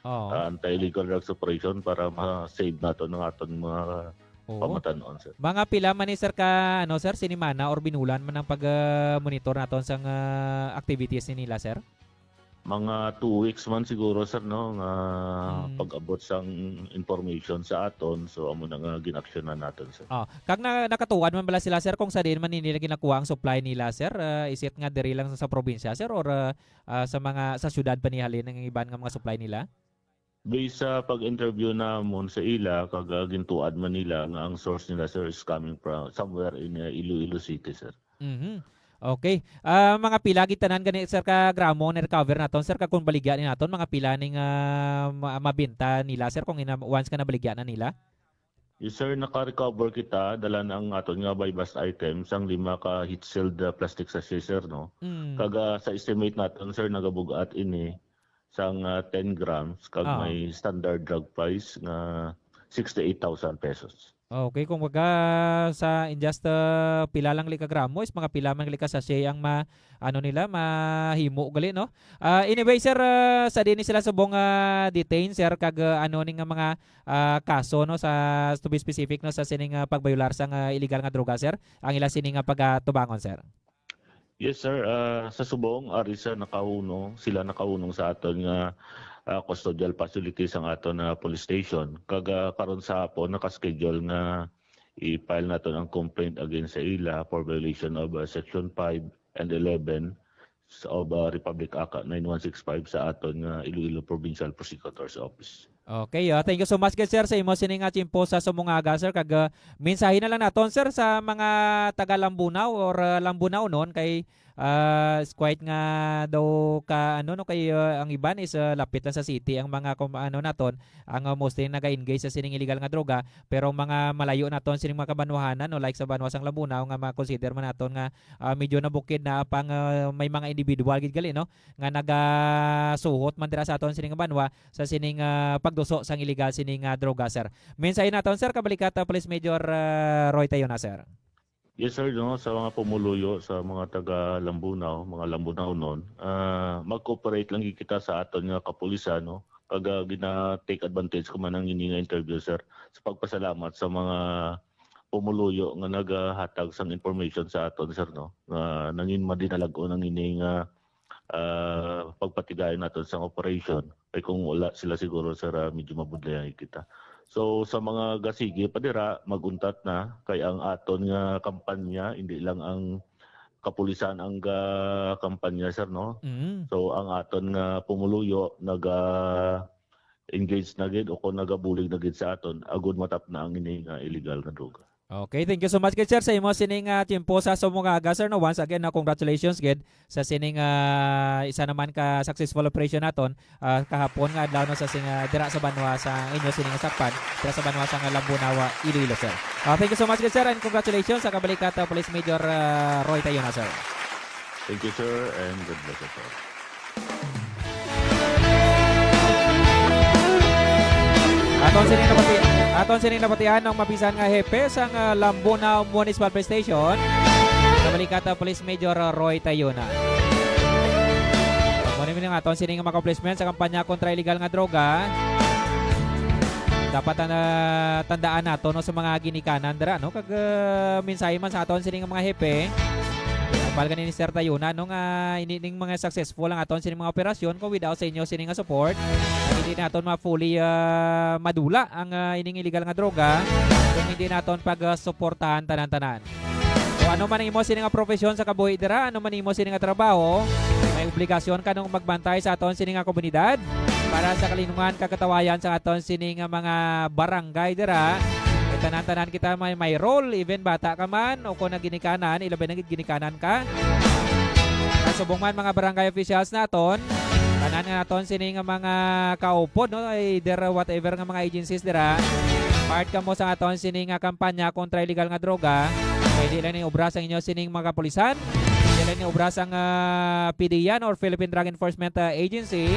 Oo. ah, anti-illegal drugs operation para ma-save naton ang aton mga Oo. pamatanon, sir. Mga pila man ni, sir, ka, ano, sir, sinimana or binulan man ang pag, ah, monitor naton sang, ah, activities ni nila, sir? Mga two weeks man siguro, sir, no, nga Hmm. pag-abot sang information sa aton. So, amo na nga gin-aksyonan naton, sir. Ah, kag na-, nakatuwad man bala sila, sir, kung sa diin man nila ginakuha ang supply nila, sir? Ah, is it nga diri lang sa probinsya, sir, or, ah, ah, sa mga, sa syudad pa ni halin ang iban nga mga supply nila? Based sa pag-interview namon sa ila, kag, ah, gintuad man nila nga ang source nila, sir, is coming from somewhere in, ah, Iloilo City, sir. Mhm. Okay. Ah, mga pila gid tanan gani, sir, ka gramo na recover naton, sir, kag kung baligya ni naton, mga pila ning, ah, ma-, mabenta nila, sir, kung ina-, once ka nabaligya na nila? Yes, sir, naka-recover kita, dala na ang aton nga buy-bust items, ang lima ka heat-sealed, ah, plastic sachet, sir, no? Mm. Kag, ah, sa estimate naton, sir, nagabugat ini sang, ah, ten grams, kag Ah. may standard drug price nga sixty-eight thousand pesos. Okay, kung baga sa in just, ah, pila lang li ka gramo is mga pila man li ka sachet ang ma-, ano nila, mahimo gali, no? Ah, anyway, sir, ah, sa diin ni sila subong, ah, detain, sir, kag, ah, ano ni nga mga, ah, kaso, no, sa, to be specific, no, sa sining, ah, pagbayular sang, ah, illegal nga droga, sir, ang ila sining, ah, pagatubangon, sir? Yes, sir. Ah, sa subong, ari sa nakahunong, sila nakahunong sa aton nga, ah, custodial facility sang aton, ah, police station. Kag, ah, karon sa hapon, naka-schedule nga i-file naton ang complaint against sa ila for violation of, ah, Section five and eleven s-, of, ah, Republic Act nine one six five sa aton nga Iloilo Provincial Prosecutor's Office. Okay, ah, thank you so much, good sir, sa imo sini nga tiyempo sa subong nga aga, sir, kag, ah, mensahe na lang naton, sir, sa mga taga Lambunao or, ah, Lambunaonon kay, ah, is quite nga daw ka, ano, no, kay, ah, ang iban is, ah, lapit lang sa city ang mga kum-, ano naton, ang, ah, mostly naga-engage sa sining illegal nga droga, pero ang mga malayo naton sining mga kabanwahanan, no, like sa banwa sang Lambunao nga ma-consider man naton nga, ah, medyo nabukid na pang, ah, may mga individual gid gali, no, nga nagasuhot man dira sa aton sining banwa sa sining, ah, pagduso sang illegal sining, ah, droga, sir. Mensahe naton, sir, Kabalikata Police Major, ah, Roy Tayona, sir. Yes, sir, no, sa mga pumuluyo, sa mga taga Lambunao, mga Lambunaonon, ah, mag-cooperate lang gid kita sa aton nga kapulisan, no, kag, ah, gina-take advantage ko man ang ini nga interview, sir, sa pagpasalamat sa mga pumuluyo nga nagahatag sang information sa aton, sir, no, nga nangin madinalag-on ang ini nga, ah, pagpatigayon naton sang operation. Kay kung wala sila siguro, sir, ah, medyo mabudlayan kita. So, sa mga gasigi pa dira, mag-untat na, kay ang aton nga kampanya, hindi lang ang kapulisan ang ga-, kampanya, sir, no? Mm. So, ang aton nga pumuluyo, naga-, engage na gid o kung nagabulig na gid sa aton, agud matap na ang ini nga illegal nga droga. Okay, thank you so much gid, sir, sa imo sining, ah, tiyempo sa subong nga aga, sir, no? Once again, no, congratulations gid sa sining, ah, isa naman ka successful operation naton, ah, kahapon nga adlaw, no, sa sing-, ah, dira sa banwa sa inyo sining sakpan, dira sa banwa sa Lambunao, Iloilo, sir. Ah, thank you so much gid, sir, and congratulations sa Kabalikata Police Major, ah, Roy Tayona, sir. Thank you, sir, and God bless us all. Aton sining nabati-, aton sining nabatian ang mabisan nga hepe sang, ah, Lambunao Municipal Police Station, Kabalikata Police Major Roy Tayona. Mao ni ang aton sining mga accomplishment sa kampanya kontra illegal nga droga. Dapat na tandaan nato, no, sa mga ginikanan dira, no, kag, ah, mensahe man sa aton sining mga hepe. Apal gani ni Sir Tayona, no, nga hindi ning mga successful ang aton sining mga operasyon kung without sa inyo sining nga support. At hindi naton ma-fully, ah, madula ang, ah, ining illegal nga droga kung hindi naton pag, ah, suportahan tanan-tanan. So, ano man ang imo sini nga profesyon sa kabuhi dira, ano man imo sini nga trabaho, may obligasyon ka nung magbantay sa aton sini nga komunidad para sa kalinungan kag katawayan sa aton sini nga mga barangay dira. Kay tanan-tanan kita may, may role, even bata ka man o kung naginikanan, ilabi na gid ginikanan ka. Kasubong man mga barangay officials naton, tanan nga naton sini nga mga kaupod, no, either whatever nga mga agencies dira, part kamo sa aton sini nga kampanya kontra illegal nga droga. Kay di lang ni obra sang inyo sining mga kapulisan, di lang ni obra sang, ah, P D E A or Philippine Drug Enforcement, ah, Agency.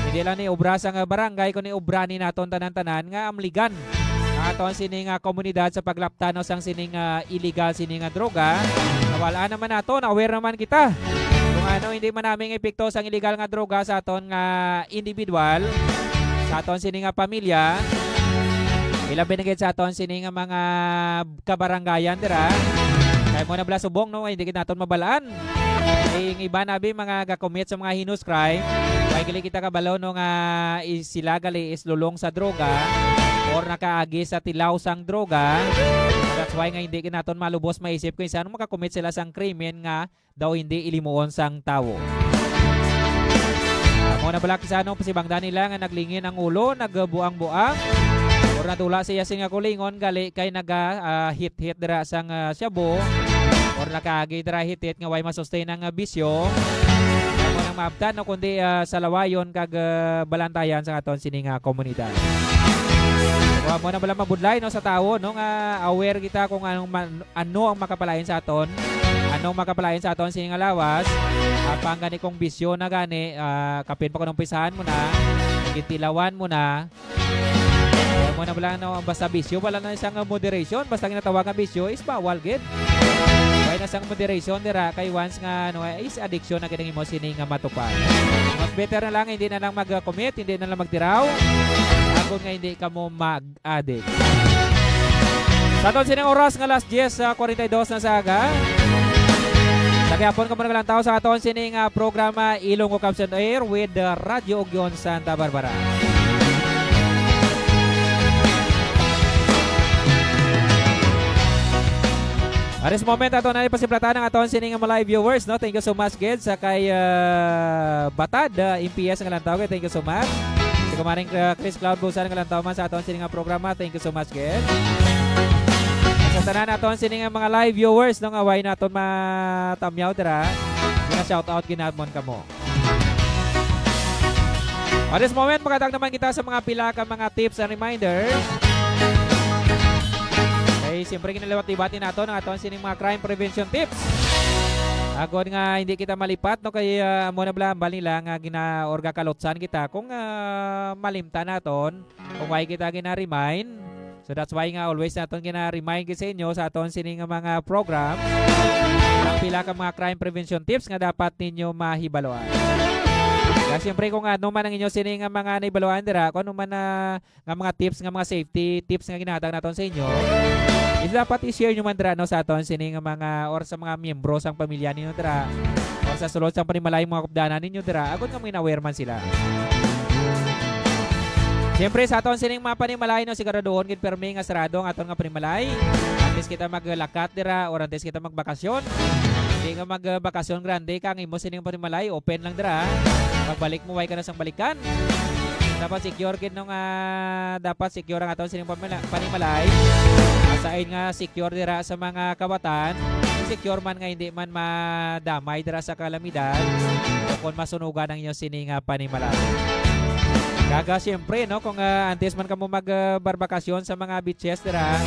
Di lang ni obra sang, ah, barangay, kundi obra ni naton tanan-tanan nga amligan ang aton sini nga komunidad sa paglaptan, no, sang sining, ah, illegal sini nga droga. Nawal-an naman naton, aware naman kita kung ano hindi man naming epekto sang illegal nga droga sa aton nga individual, sa aton sini nga pamilya, ilabi na gid sa aton sini nga mga kabarangayan dira. Kay mo na bala subong, no, hindi gid naton mabalaan. Kay ang iba na bi mga ga-commit sa mga heinous crime, kay gali kita kabalo, no, nga is-, sila gali is lulong sa droga or nakaagi sa tilaw sang droga. That's why nga hindi gid naton malubos maisip kung saan makakommit sila sang krimen nga daw hindi ilimuon sang tawo. Ako Una bala, kisa ano, pasibangdan nila nga naglingin ang ulo, nagbuang-buang, or natula siya sing kulingon, gali kay naga, ah, hit-hit dira sang, ah, shabu, or nakaagi dira hit-hit nga way masustain ang, ah, bisyo. Amo nang maabtan, no, kundi, ah, salawayon kag, ah, balantayan sa aton sini nga komunidad. So, amo na bala mabudlay, no, sa tawo, no, nga aware kita kung anong man, ano ang makapalain sa aton, anong makapalain sa aton sini nga lawas. Apang gani kung bisyo na gani, ah, kapin pa kung umpisahan mo na, gitilawan mo na. Kaya mo na bala, no, basta bisyo, wala na isang moderation. Basta ginatawag nga bisyo is bawal gid. Wala na sang moderation dira kay once nga, ano, is addiction na gid ang imo sini nga matupad. Mas better na lang, hindi na lang mag-commit, hindi na lang magtiraw. Agod nga hindi ka mo mag adik. Sa aton sining oras nga alas diyes, ah, kwarenta y dos na sa aga. Sa gihapon kamo naglantaw sa aton sining, ah, programa Ilonggo Caps on Air with, ah, Radyo Ugyon Santa Barbara. At this moment, ato na ipasiplatan ang aton sining mga live viewers, no? Thank you so much, gid, sa kay, ah, Batad, ah, M P S nga lantaw, gid. Thank you so much. Si Kumaring, ah, Chris Cloud Busan nga lantaw man sa aton sining nga programa. Thank you so much, gid. Sa tanan naton sining nga mga live viewers, no, nga way naton matamyaw dira, gina-shout out ginamon kamo. At this moment, makatag naman kita sa mga pila ka mga tips and reminders. Kay siyempre, ginaliwat-liwati nato ang aton sining mga crime prevention tips. Agod nga hindi kita malipat, no, kay, ah, amo na bala ang bali lang nga gina-, or gakalutsan kita kung, ah, malimtan naton, kung why kita gina-remind. So that's why nga always naton gina-remind gid sa inyo sa aton sini nga mga program ang pila ka mga crime prevention tips nga dapat ninyo mahibaluan. Kaya siyempre, kung ano man ang inyo sini nga mga nahibaluan dira, kung ano man na nga mga tips, nga mga safety tips nga ginahatag naton sa inyo, is dapat i-share nyo man dira, no, sa aton sini nga mga, or sa mga miyembro sang pamilya ninyo dira, or sa sulod sang panimalay, mga kupdanan ninyo dira, agod nga may aware man sila. Siyempre, sa aton sining mga panimalay, no, siguraduhon gid permi nga sarado ang aton nga panimalay. Antes kita maglakat dira or antes kita magbakasyon, hindi nga magbakasyon grande ka ang imo sining panimalay, open lang dira. Pagbalik mo, way ka na sang balikan. Dapat secure gid, no, nga dapat secure ang aton sining pamala-, panimalay. Asain nga secure dira sa mga kawatan, secure man nga hindi man madamay dira sa kalamidad o kung masunugan ang inyo sini nga panimalay. Kaga, siyempre, no, kung, ah, antes man kamo mag, ah, barbakasyon sa mga beaches dira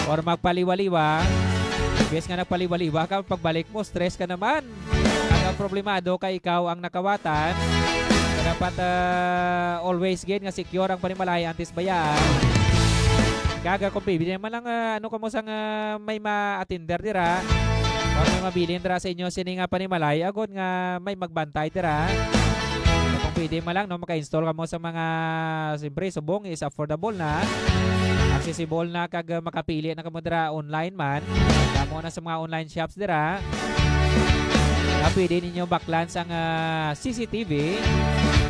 or magpaliwa-liwa, imbes nga nagpaliwa-liwa ka, pagbalik mo, stress ka naman. Ang problemado kay ikaw ang nakawatan. So, dapat, ah, always gid nga secure ang panimalay antes bayaan. Kaga kung pwede man lang, ah, ano kamo sang, ah, may ma-attender dira, or may mabilin dira sa inyo sini nga panimalay, agod nga may magbantay dira. So, kung pwede man lang, no, maka-install kamo sa mga, siyempre, subong is affordable na. Accessible na kag, ah, makapili na kamo dira online man. Damo na sa mga online shops dira. Nga pwede ninyo baklan sang, ah, C C T V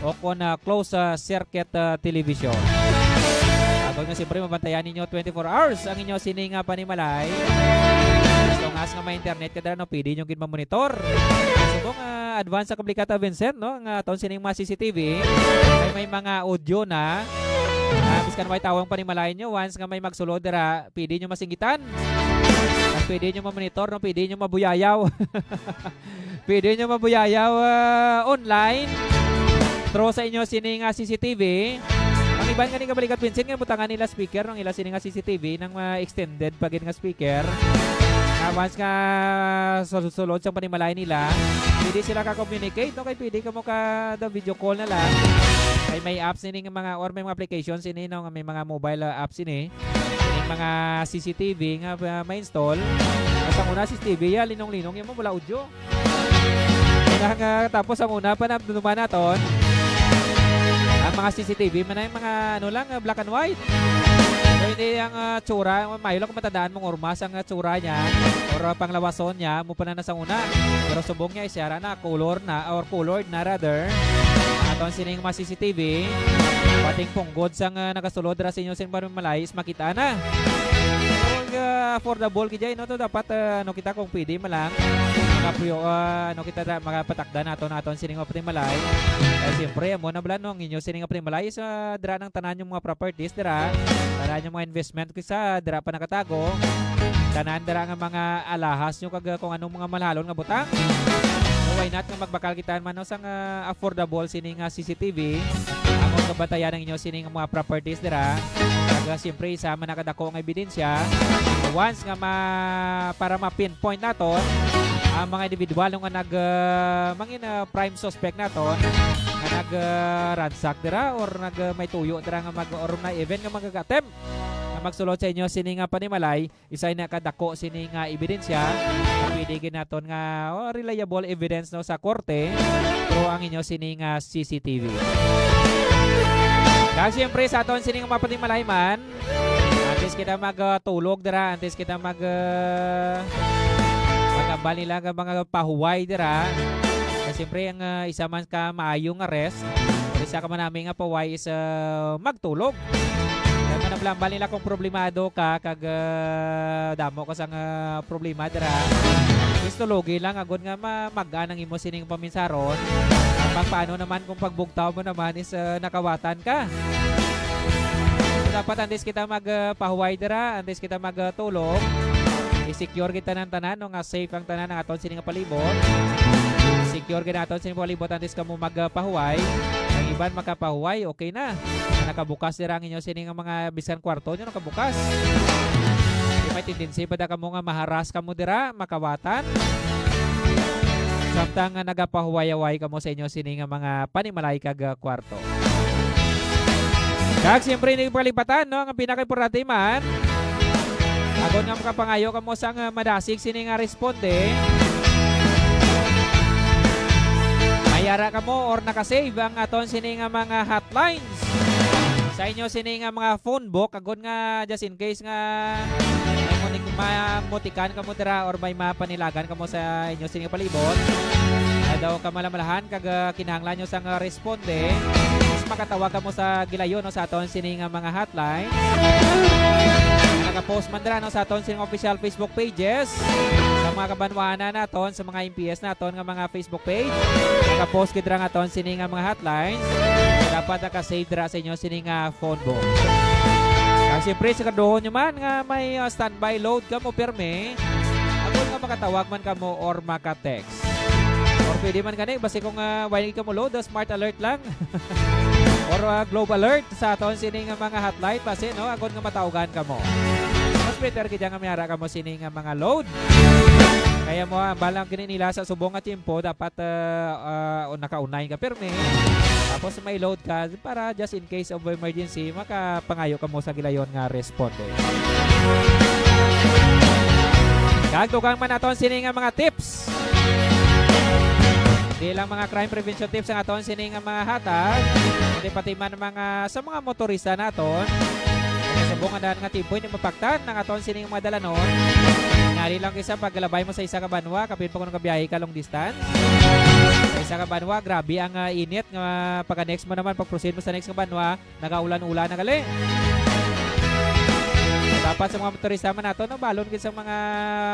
o kon, ah, closed, ah, circuit, ah, television. Agod nga siyempre mabantayan ninyo twenty-four hours ang inyo sini nga panimalay. As long as nga may internet ka dira, no, pwede nyo gid mamonitor. Subong, ah, advance sa Kablikata, Vincent, no, nga aton sining mga C C T V ay may mga audio na. Ah, biskan may tawang panimalay nyo, once nga may magsulod dira, pwede nyo masinggitan. At pwede nyo mamonitor, no? Pwede nyo mabuyayaw. Pwede nyo mabuyayaw, ah, online through sa inyo sini nga C C T V. Ang iban gani kabalikat, Vincent, nga butangan nila speaker, no, ang ila sini nga C C T V nang, ah, extended pa gid nga speaker. Ah, once nga sul-, sulod sa panimalay nila, pwede sila ka-communicate, no? Kay pwede ka mo ka the video call na lang. Kay may apps ini nga mga, or may mga applications ini, no, nga may mga mobile, ah, apps ini. Yung mga C C T V nga, ah, ma-install. At ang una, C C T V, ya, linong-linong, yan mo, wala audio. Nga, nga, tapos ang una pa na, naman naton, ang mga C C T V, man ay mga, ano lang, ah, black and white. So, hindi ang, ah, tsura, mayo lang kung matandaan mong ormas ang, ah, tsura niya, or, ah, panglawason niya, mo pa na nasa una. Pero subong niya, isara na, color na, or colored na, rather. Aton sining mga C C T V, pating punggod sang, ah, nagasulod ra sa inyo sin panimalay is makita na. Ang, ah, affordable gid, no? To dapat, ah, ano kita, kung pwede man lang, makapriyo-, ah, ano kita da-, makapatakda nato na aton sining mga panimalay. Kay siyempre, amo na bala, no, ang inyo sining mga panimalay is, ah, dira nang tanan yung mga properties dira. Tanan yung mga investment ko sa dira pa nakatago. Tanan dira nga mga alahas nyo kag, ah, kung anong mga malhalon nga butang. So, why not nga magbakal kita man, no, sang, ah, affordable sining, ah, C C T V? Amon kabantayan ang inyo sining mga properties dira. Kag, ah, siyempre, isa man nakadako nga ebidensya. Once nga ma-, para ma-pinpoint naton ang mga individual nga nag, ah, mangin, ah, prime suspect naton nga nag, ah, ransack dira or nag, ah, may tuyo dira nga mag, or na even nga mag-attempt nga magsulod sa inyo sini nga panimalay, isa na kadako sini nga ebidensya nga pwede gid naton nga, oh, reliable evidence, no, sa korte, pero ang inyo sini nga C C T V. Kag siyempre, sa aton sini nga mga panimalay man, antes kita magtulog dira, antes kita mag, ah, magambal nila nga mga pahuway dira. Kay siyempre, ang, ah, isa man ka maayo nga rest, isa ka man nami nga pahuway is, ah, magtulog. Kay manambal nila kung problemado ka, kag, ah, damo ka sang, ah, problema dira. Is tulogi lang, agod nga ma-, mag-an ang imo sining paminsaron. Pag paano naman kung pagbugtaw mo naman is, ah, nakawatan ka? So, dapat antes kita mag, ah, pahuway dira, antes kita mag, ah, tulog, i-secure kita ng tanan, no, nga safe ang tanan ng aton sining palibot. Secure gid aton sining palibot antes kamo mag, ah, pahuway. Ang iban makapahuway, okay na. Nakabukas dira ang inyo sini nga mga bisan kwarto nyo nakabukas. Di may tendency pa da kamo nga maharas kamo dira, makawatan. Samtang nga nagapahuway-away kamo sa inyo sini nga mga panimalay kag, ah, kwarto. Kag siyempre, hindi palipatan, no? Ang pinakaimportante man, agon nga makapangayo kamo sang, ah, madasig sini nga responde, may ara kamo or nakasave ang aton sini nga mga hotlines sa inyo sini nga mga phone book, agod nga just in case nga may munik-, mamutikan kamo dira or may mapanilagan kamo sa inyo sini nga palibot, ay daw kamalamalahan kag, ah, kinahanglan nyo sang, ah, responde, is makatawag kamo sa gilayon, no, sa aton sini nga mga hotline. Nakapost man dira, no, sa aton sini nga official Facebook pages, sa mga kabanwanan naton, sa mga M P S naton nga mga Facebook page. Nakapost gid dira nga aton sini nga mga hotlines. Dapat naka-save dira sa inyo sini nga phone book. Kag siyempre, siguraduhon nyo man nga may, ah, standby load kamo pirmi. Agod nga makatawag man kamo or maka-text. Or pwede man gani, basi kung, ah, wala kamo load, ah, smart alert lang. Or, ah, globe alert sa aton sini nga mga hotline, basi, no, agod nga matawgan kamo. Mas better gid nga may ara kamo sini nga mga load. Kaya mo, ah, balang gini nila sa subong nga tiyempo, dapat, ah, ah, o naka-online ka pirmi. Tapos may load ka para just in case of emergency, makapangayo kamo sa gilayon nga responde. Kag dugang man naton sini nga mga tips. Di lang mga crime prevention tips ang aton sini nga mga hatag, kundi pati man mga sa mga motorista naton. Sa subong nga daan nga timpo, hindi mapaktan ang aton sini nga mga dalanon. Ngali lang kisa pagkalabay mo sa isa ka banwa, kapin pa kung nagabiyahe ka long distance. Sa isa ka banwa, grabe ang, ah, init nga pagka-next mo naman, pag-proceed mo sa next nga banwa, nagaulan-ulan na gali. Dapat sa mga motorista man nato, no, balon gid sa mga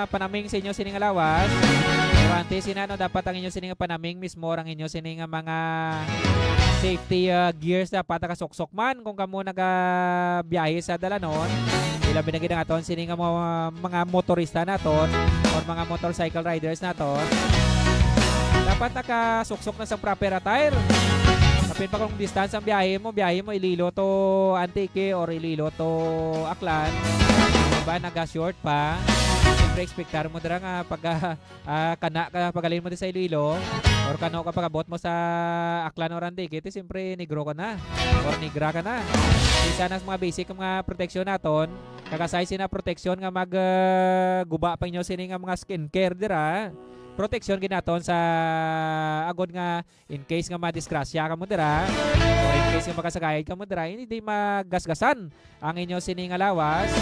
panaming sa inyo sini nga lawas. Pero antes sina, no, dapat ang inyo sini nga panaming mismo, ang inyo sini nga mga safety, ah, gears dapat nakasuksok man kung kamo nagabiyahe sa dalanon. Ilabi na gid ang aton sini nga mga, mga motorista naton or mga motorcycle riders naton. Dapat nakasuksok na sa proper attire. Kapin pa kung distance ang biyahe mo, biyahe mo Iloilo to Antique or Iloilo to Aklan. Diba, naga-short pa. Siyempre, expectar mo dira nga pagka, ah, kana ka, pagalin mo di sa Iloilo or kano ka pagabot mo sa Aklan or Antique, ti siyempre negro ka na or negra ka na. Isa na sa mga basic nga mga proteksyon naton, kag aside sina proteksyon nga mag, ah, guba pa inyo sini nga mga skincare dira. Proteksyon gid naton sa agod nga in case nga madisgrasya kamo dira, or in case nga makasakay kamo dira, hindi magasgasan ang inyo sini nga lawas,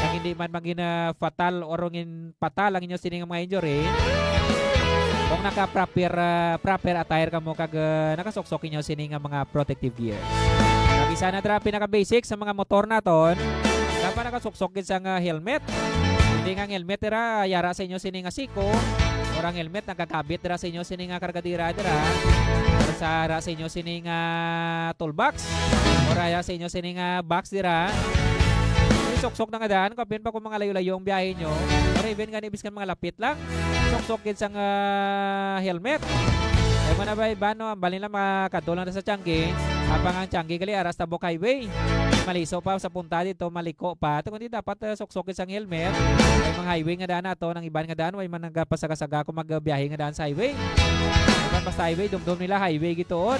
kag hindi man magin, ah, fatal or ngin patal ang inyo sini nga mga injury. Kung naka proper, ah, proper attire kamo kag, ah, nakasuksok inyo sini nga mga protective gear. Kag isa na dira pinaka basic sa mga motor naton, dapat nakasuksok gid sa nga helmet. Hindi nga ang helmet dira, yara sa inyo sini nga siko, or ang helmet nagakabit dira sa inyo sini nga kargadira dira, or sa, ra sa inyo sini nga toolbox, or ra sa inyo sini nga box dira. Suksok na nga daan, kapin pa kung mga layo-layo ang biyahe nyo, or even gani biskan mga lapit lang, suksok gid sang, ah, helmet. Ay mo na ba, iban, no? Ang balin lang, makadto lang na sa Tiangge. Apang ang Tiangge gali, aras Tabok Highway. Maliso pa sa punta dito, maliko pa. Ito kundi dapat, ah, suksok gid sang helmet. Ay mga highway nga daan nato, nang iban nga daan, way man nagapasagasaga kung magbiyahe nga daan sa highway. Iban basta highway, dumdum nila highway gituon.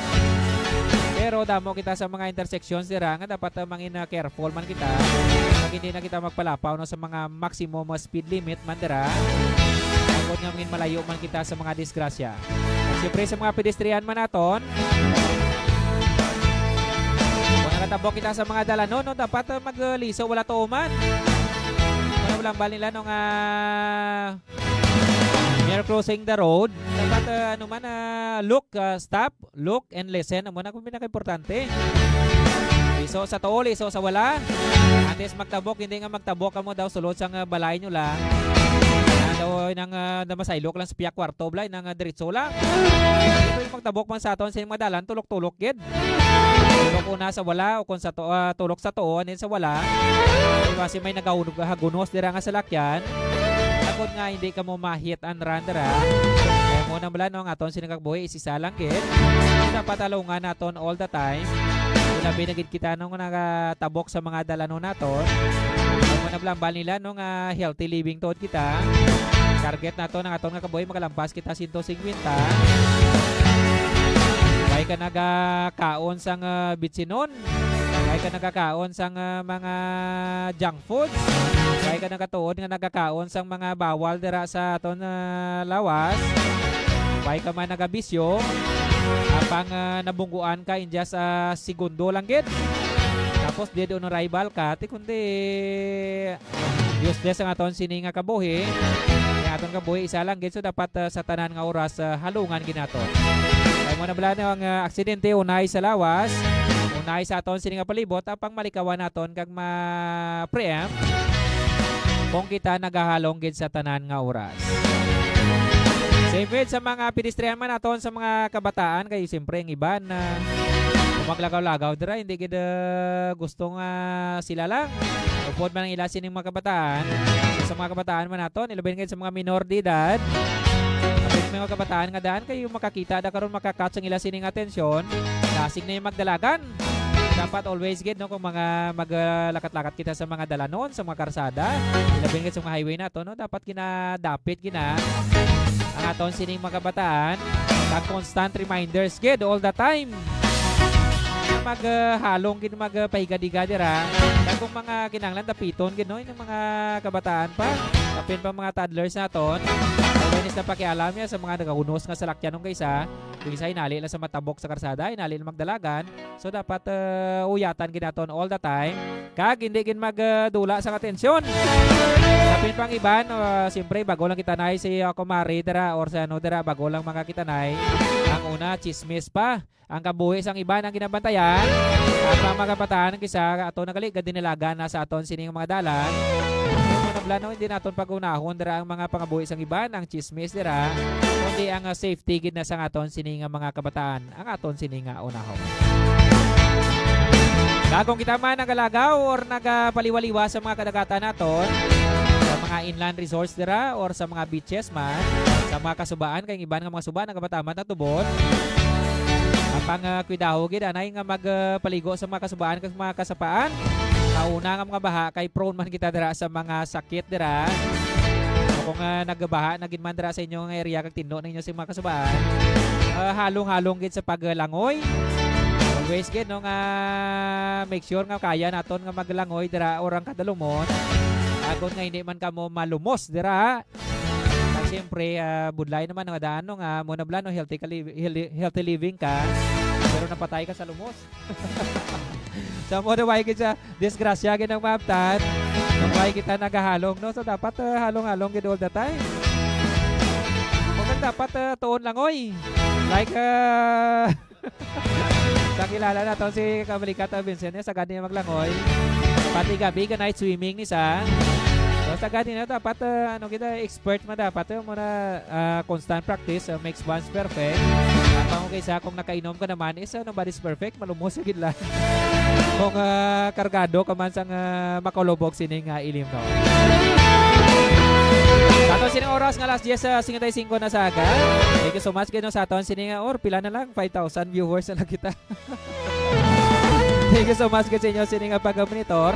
Pero damo kita sa mga intersections dira nga dapat, ah, mangin, ah, careful man kita. Pag hindi na kita magpalapaw, no, sa mga maximum, ah, speed limit man dira. Tungod nga mangin malayo man kita sa mga disgrasya. At siyempre sa mga pedestrian man naton, kung nakatabok kita sa mga dalanon, no, dapat, ah, magliso, wala tuman. Wala lang ba nila, no, nga we are crossing the road. Dapat, ah, ano man, ah, look, ah, stop, look, and listen. Amo na kung pinaka-importante. Liso sa tuo, liso sa wala. Antes magtabok, hindi nga magtabok kamo daw sulod sang, ah, balay nyo lang. Na daw nang, ah, na masaylok lang sa piyak kwarto, blay, nang, ah, diretso lang. Ito yung magtabok man sa aton sa mga dalan, tulok-tulok gid. Tulok una sa wala, o kung sa to, ah, tulok sa tuo, anin sa wala. Di ba, si may nagahunog, hagunos dira nga salakyan. Takod nga hindi ka mo ma-hit and run dira. Kaya mo na bala, no, ang aton sini nga kabuhi, isa lang gid. Dapat halungan naton all the time. Kung labi na gid kita, no, nga nagatabok sa mga dalanon naton. Kaya mo na bala, ang bal nila, no, nga healthy living tuod kita. Target naton ang aton nga kabuhi, makalampas kita sento singkwenta. Way ka nagakaon sang, ah, bitsinon. Way ka nagakaon sang, ah, mga junk foods. Way ka nagatuod nga nagakaon sang mga bawal dira sa aton, ah, lawas. Way ka man nagabisyo. Apang, ah, nabungguan ka in just, ah, segundo lang gid. Tapos dead on arrival ka. Ti kundi useless ang aton sini nga kabuhi. Ang aton kabuhi isa lang gid, so dapat, ah, sa tanan nga oras, ah, halungan gid nato. Kay mo na bala ang, ah, aksidente unay sa lawas, unay sa aton sini nga palibot, apang malikawan naton kag ma-preempt kung kita nagahalong gid sa tanan nga oras. Same with sa mga pedestrian man naton, sa mga kabataan, kay siyempre ang iban, ah, kung maglagaw-lagaw dira, hindi gid, ah, gusto nga sila lang. Upod man ang ila sining mga kabataan. Sa mga kabataan man naton, ilabi na gid sa mga minor de edad. Kapag may mga kabataan nga daan, kayo makakita da karon, maka-catch ang ila sining atensyon. Lasing na yung magdalagan. Dapat always gid, no, kung mga maglakat-lakat kita sa mga dalanon, sa mga karsada, ilabi na gid sa mga highway nato, no, dapat ginadapit gina ang aton sining mga kabataan. Kag constant reminders gid all the time. Mag, ah, halong gid, mag, ah, pahiga-diga dira. Kag kung mga kinahanglan dapiton gid, no, yung mga kabataan pa, kapin pa mga toddlers naton, awareness na pakialam niya sa mga nagahunos nga salakyan nung kaysa, kung isa hinali lang sa matabok sa karsada, hinali lang magdalagan. So dapat, ah, uyatan gid naton all the time. Kag hindi gid magdula sang atensyon. Kapin pang iban, ah, siyempre, bago lang kita nay si, ah, kumari dira or sa ano dira, bago lang mga kita nay. Ang una, chismis pa. Ang kabuhi sang iban ang ginabantayan. Ang mga kabataan, ang kisa ato nagali, gadinalagan na sa aton sining mga dalan. Kung nablan, no, hindi naton pag-unahon dira ang mga pangabuhi sang iban, ang chismis dira, kundi ang, ah, safety gid na sa aton sini nga mga kabataan, ang aton sini nga unahon. Kag kung kita man nagalagaw or nagapaliwaliwa sa mga kadagatan naton, sa mga inland resorts dira or sa mga beaches man, sa mga kasubaan, kay ang iban nga mga suba nagapatamat na tubod. Ang pang, ah, kwidaho gid anay nga magpaligo sa mga kasubaan kag mga kasapaan. Mauna nga mga baha kay prone man kita dira sa mga sakit dira. O kung, ah, nagbaha na gid man dira sa inyo nga area kag tindo ninyo sa mga kasubaan, ah, halong-halong gid sa paglangoy. Always gid, no, nga make sure nga kaya naton nga maglangoy dira or ang kadalumon. Agon nga hindi man kamo malumos dira. Kag siyempre, ah, budlay naman nga daan, no, nga mo na bala, no, healthy ka liv-, healthy, healthy living ka, pero napatay ka sa lumos. Sa mo na way gid sa disgrasya gid ang maabtan. Kung way kita nagahalong, no? So, dapat, ah, halong-halong gid all the time. Kung dapat, ah, tuon lang, oy. Like, ah, sa kilala naton si Kamalikat, ah, Vincent, niya, sagad niya maglangoy. Pati gabi, ga night swimming ni sa. Sa gani na, dapat, ah, ano kita, expert man dapat, eh, muna, ah, constant practice, ah, makes once perfect. At ang kaysa kung nakainom ka naman, is, ah, nobody's perfect, malumos gid lang. Kung, ah, kargado ka man sang, ah, makulubog sining, ah, ilim, no? Sa aton sining oras nga alas diyes, ah, singkwenta y singko na sa aga. Thank you so much, gid, no, sa aton sining, ah, or pila na lang, five thousand viewers na lang kita. Thank you so much gid sa inyo sini nga pag-monitor.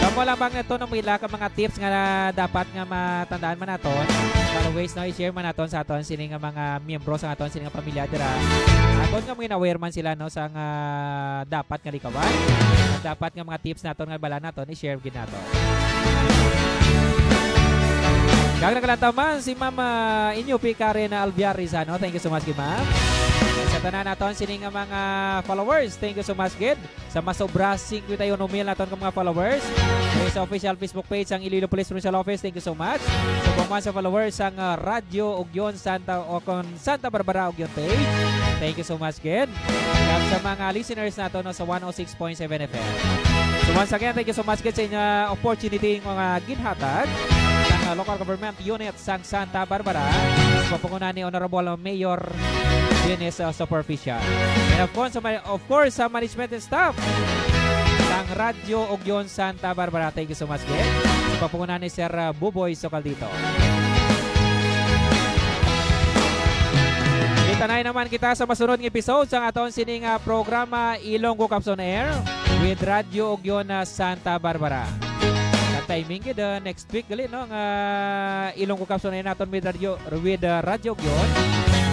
Kamo lamang ito nang ila ka mga tips nga dapat nga matandaan man naton. Always, no, i-share man naton sa aton sini nga mga miyembro sa aton sini nga pamilya dira. Aton nga mga aware man sila, no, sa nga dapat nga likawan. Dapat nga mga tips naton nga bala naton i-share gid naton. Kag nagkalantaw man si Ma'am, ah, Inyo P. Karen Alviar Rizano. Thank you so much gid, ma'am. Sa tanan naton sini nga mga followers, thank you so much gid. Sa masobra singkwenta y uno mil naton nga mga followers, sa official Facebook page sang Iloilo Police Provincial Office, thank you so much. Subong man sa followers sang, ah, Radyo Ugyon Santa, o kon Santa Barbara Ugyon page, thank you so much gid. Kag sa mga listeners nato, no, sa one oh six point seven F M. So once again, thank you so much gid sa inyo opportunity nga ginhatag sang, ah, local government unit sang Santa Barbara. Sa pagpanguna ni Honorable Mayor Dennis, uh, Superficial. And of course, sa ma-, of course, sa management and staff sang Radyo Ugyon Santa Barbara. Thank you so much, gid. Sa pagpanguna ni Sir, uh, Buboy Socaldito. Kita na naman kita sa masunod nga episode sang aton sining, uh, programa Ilonggo Caps on Air with Radyo Ugyon, uh, Santa Barbara. Ang timing gid, uh, next week gali, no, nga Ilonggo Caps on Air naton with Radyo, with, uh, Radyo Ugyon.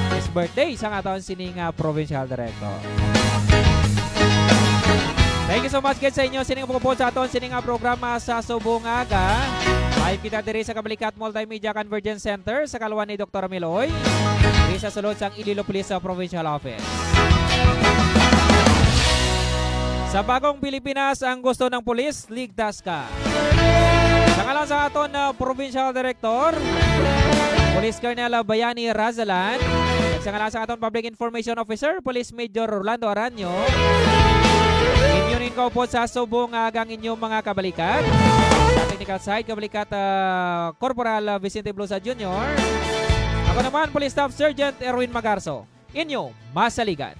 His birthday sang aton sining, uh, provincial director. Thank you so much gid sa inyo sining pagupod sa aton sining, uh, programa sa subong nga aga. Live kita diri sa Kabalikat Multimedia Convergence Center sa kaluan ni Doktor Miloy. Diri sa sulod sang Iloilo Police, uh, Provincial Office. Sa bagong Pilipinas, ang gusto ng pulis, ligtas ka. Sa ngalan sa aton, uh, Provincial Director, Police Colonel Bayani Razalan, at sa ngalan sa aton Public Information Officer, Police Major Rolando Aranyo, inyo ning kaupod sa subong nga agang inyong mga kabalikat. Sa technical side, kabalikat, uh, Corporal Vicente Blosa Junior. Ako naman, Police Staff Sergeant Erwin Magarso. Inyo masaligan.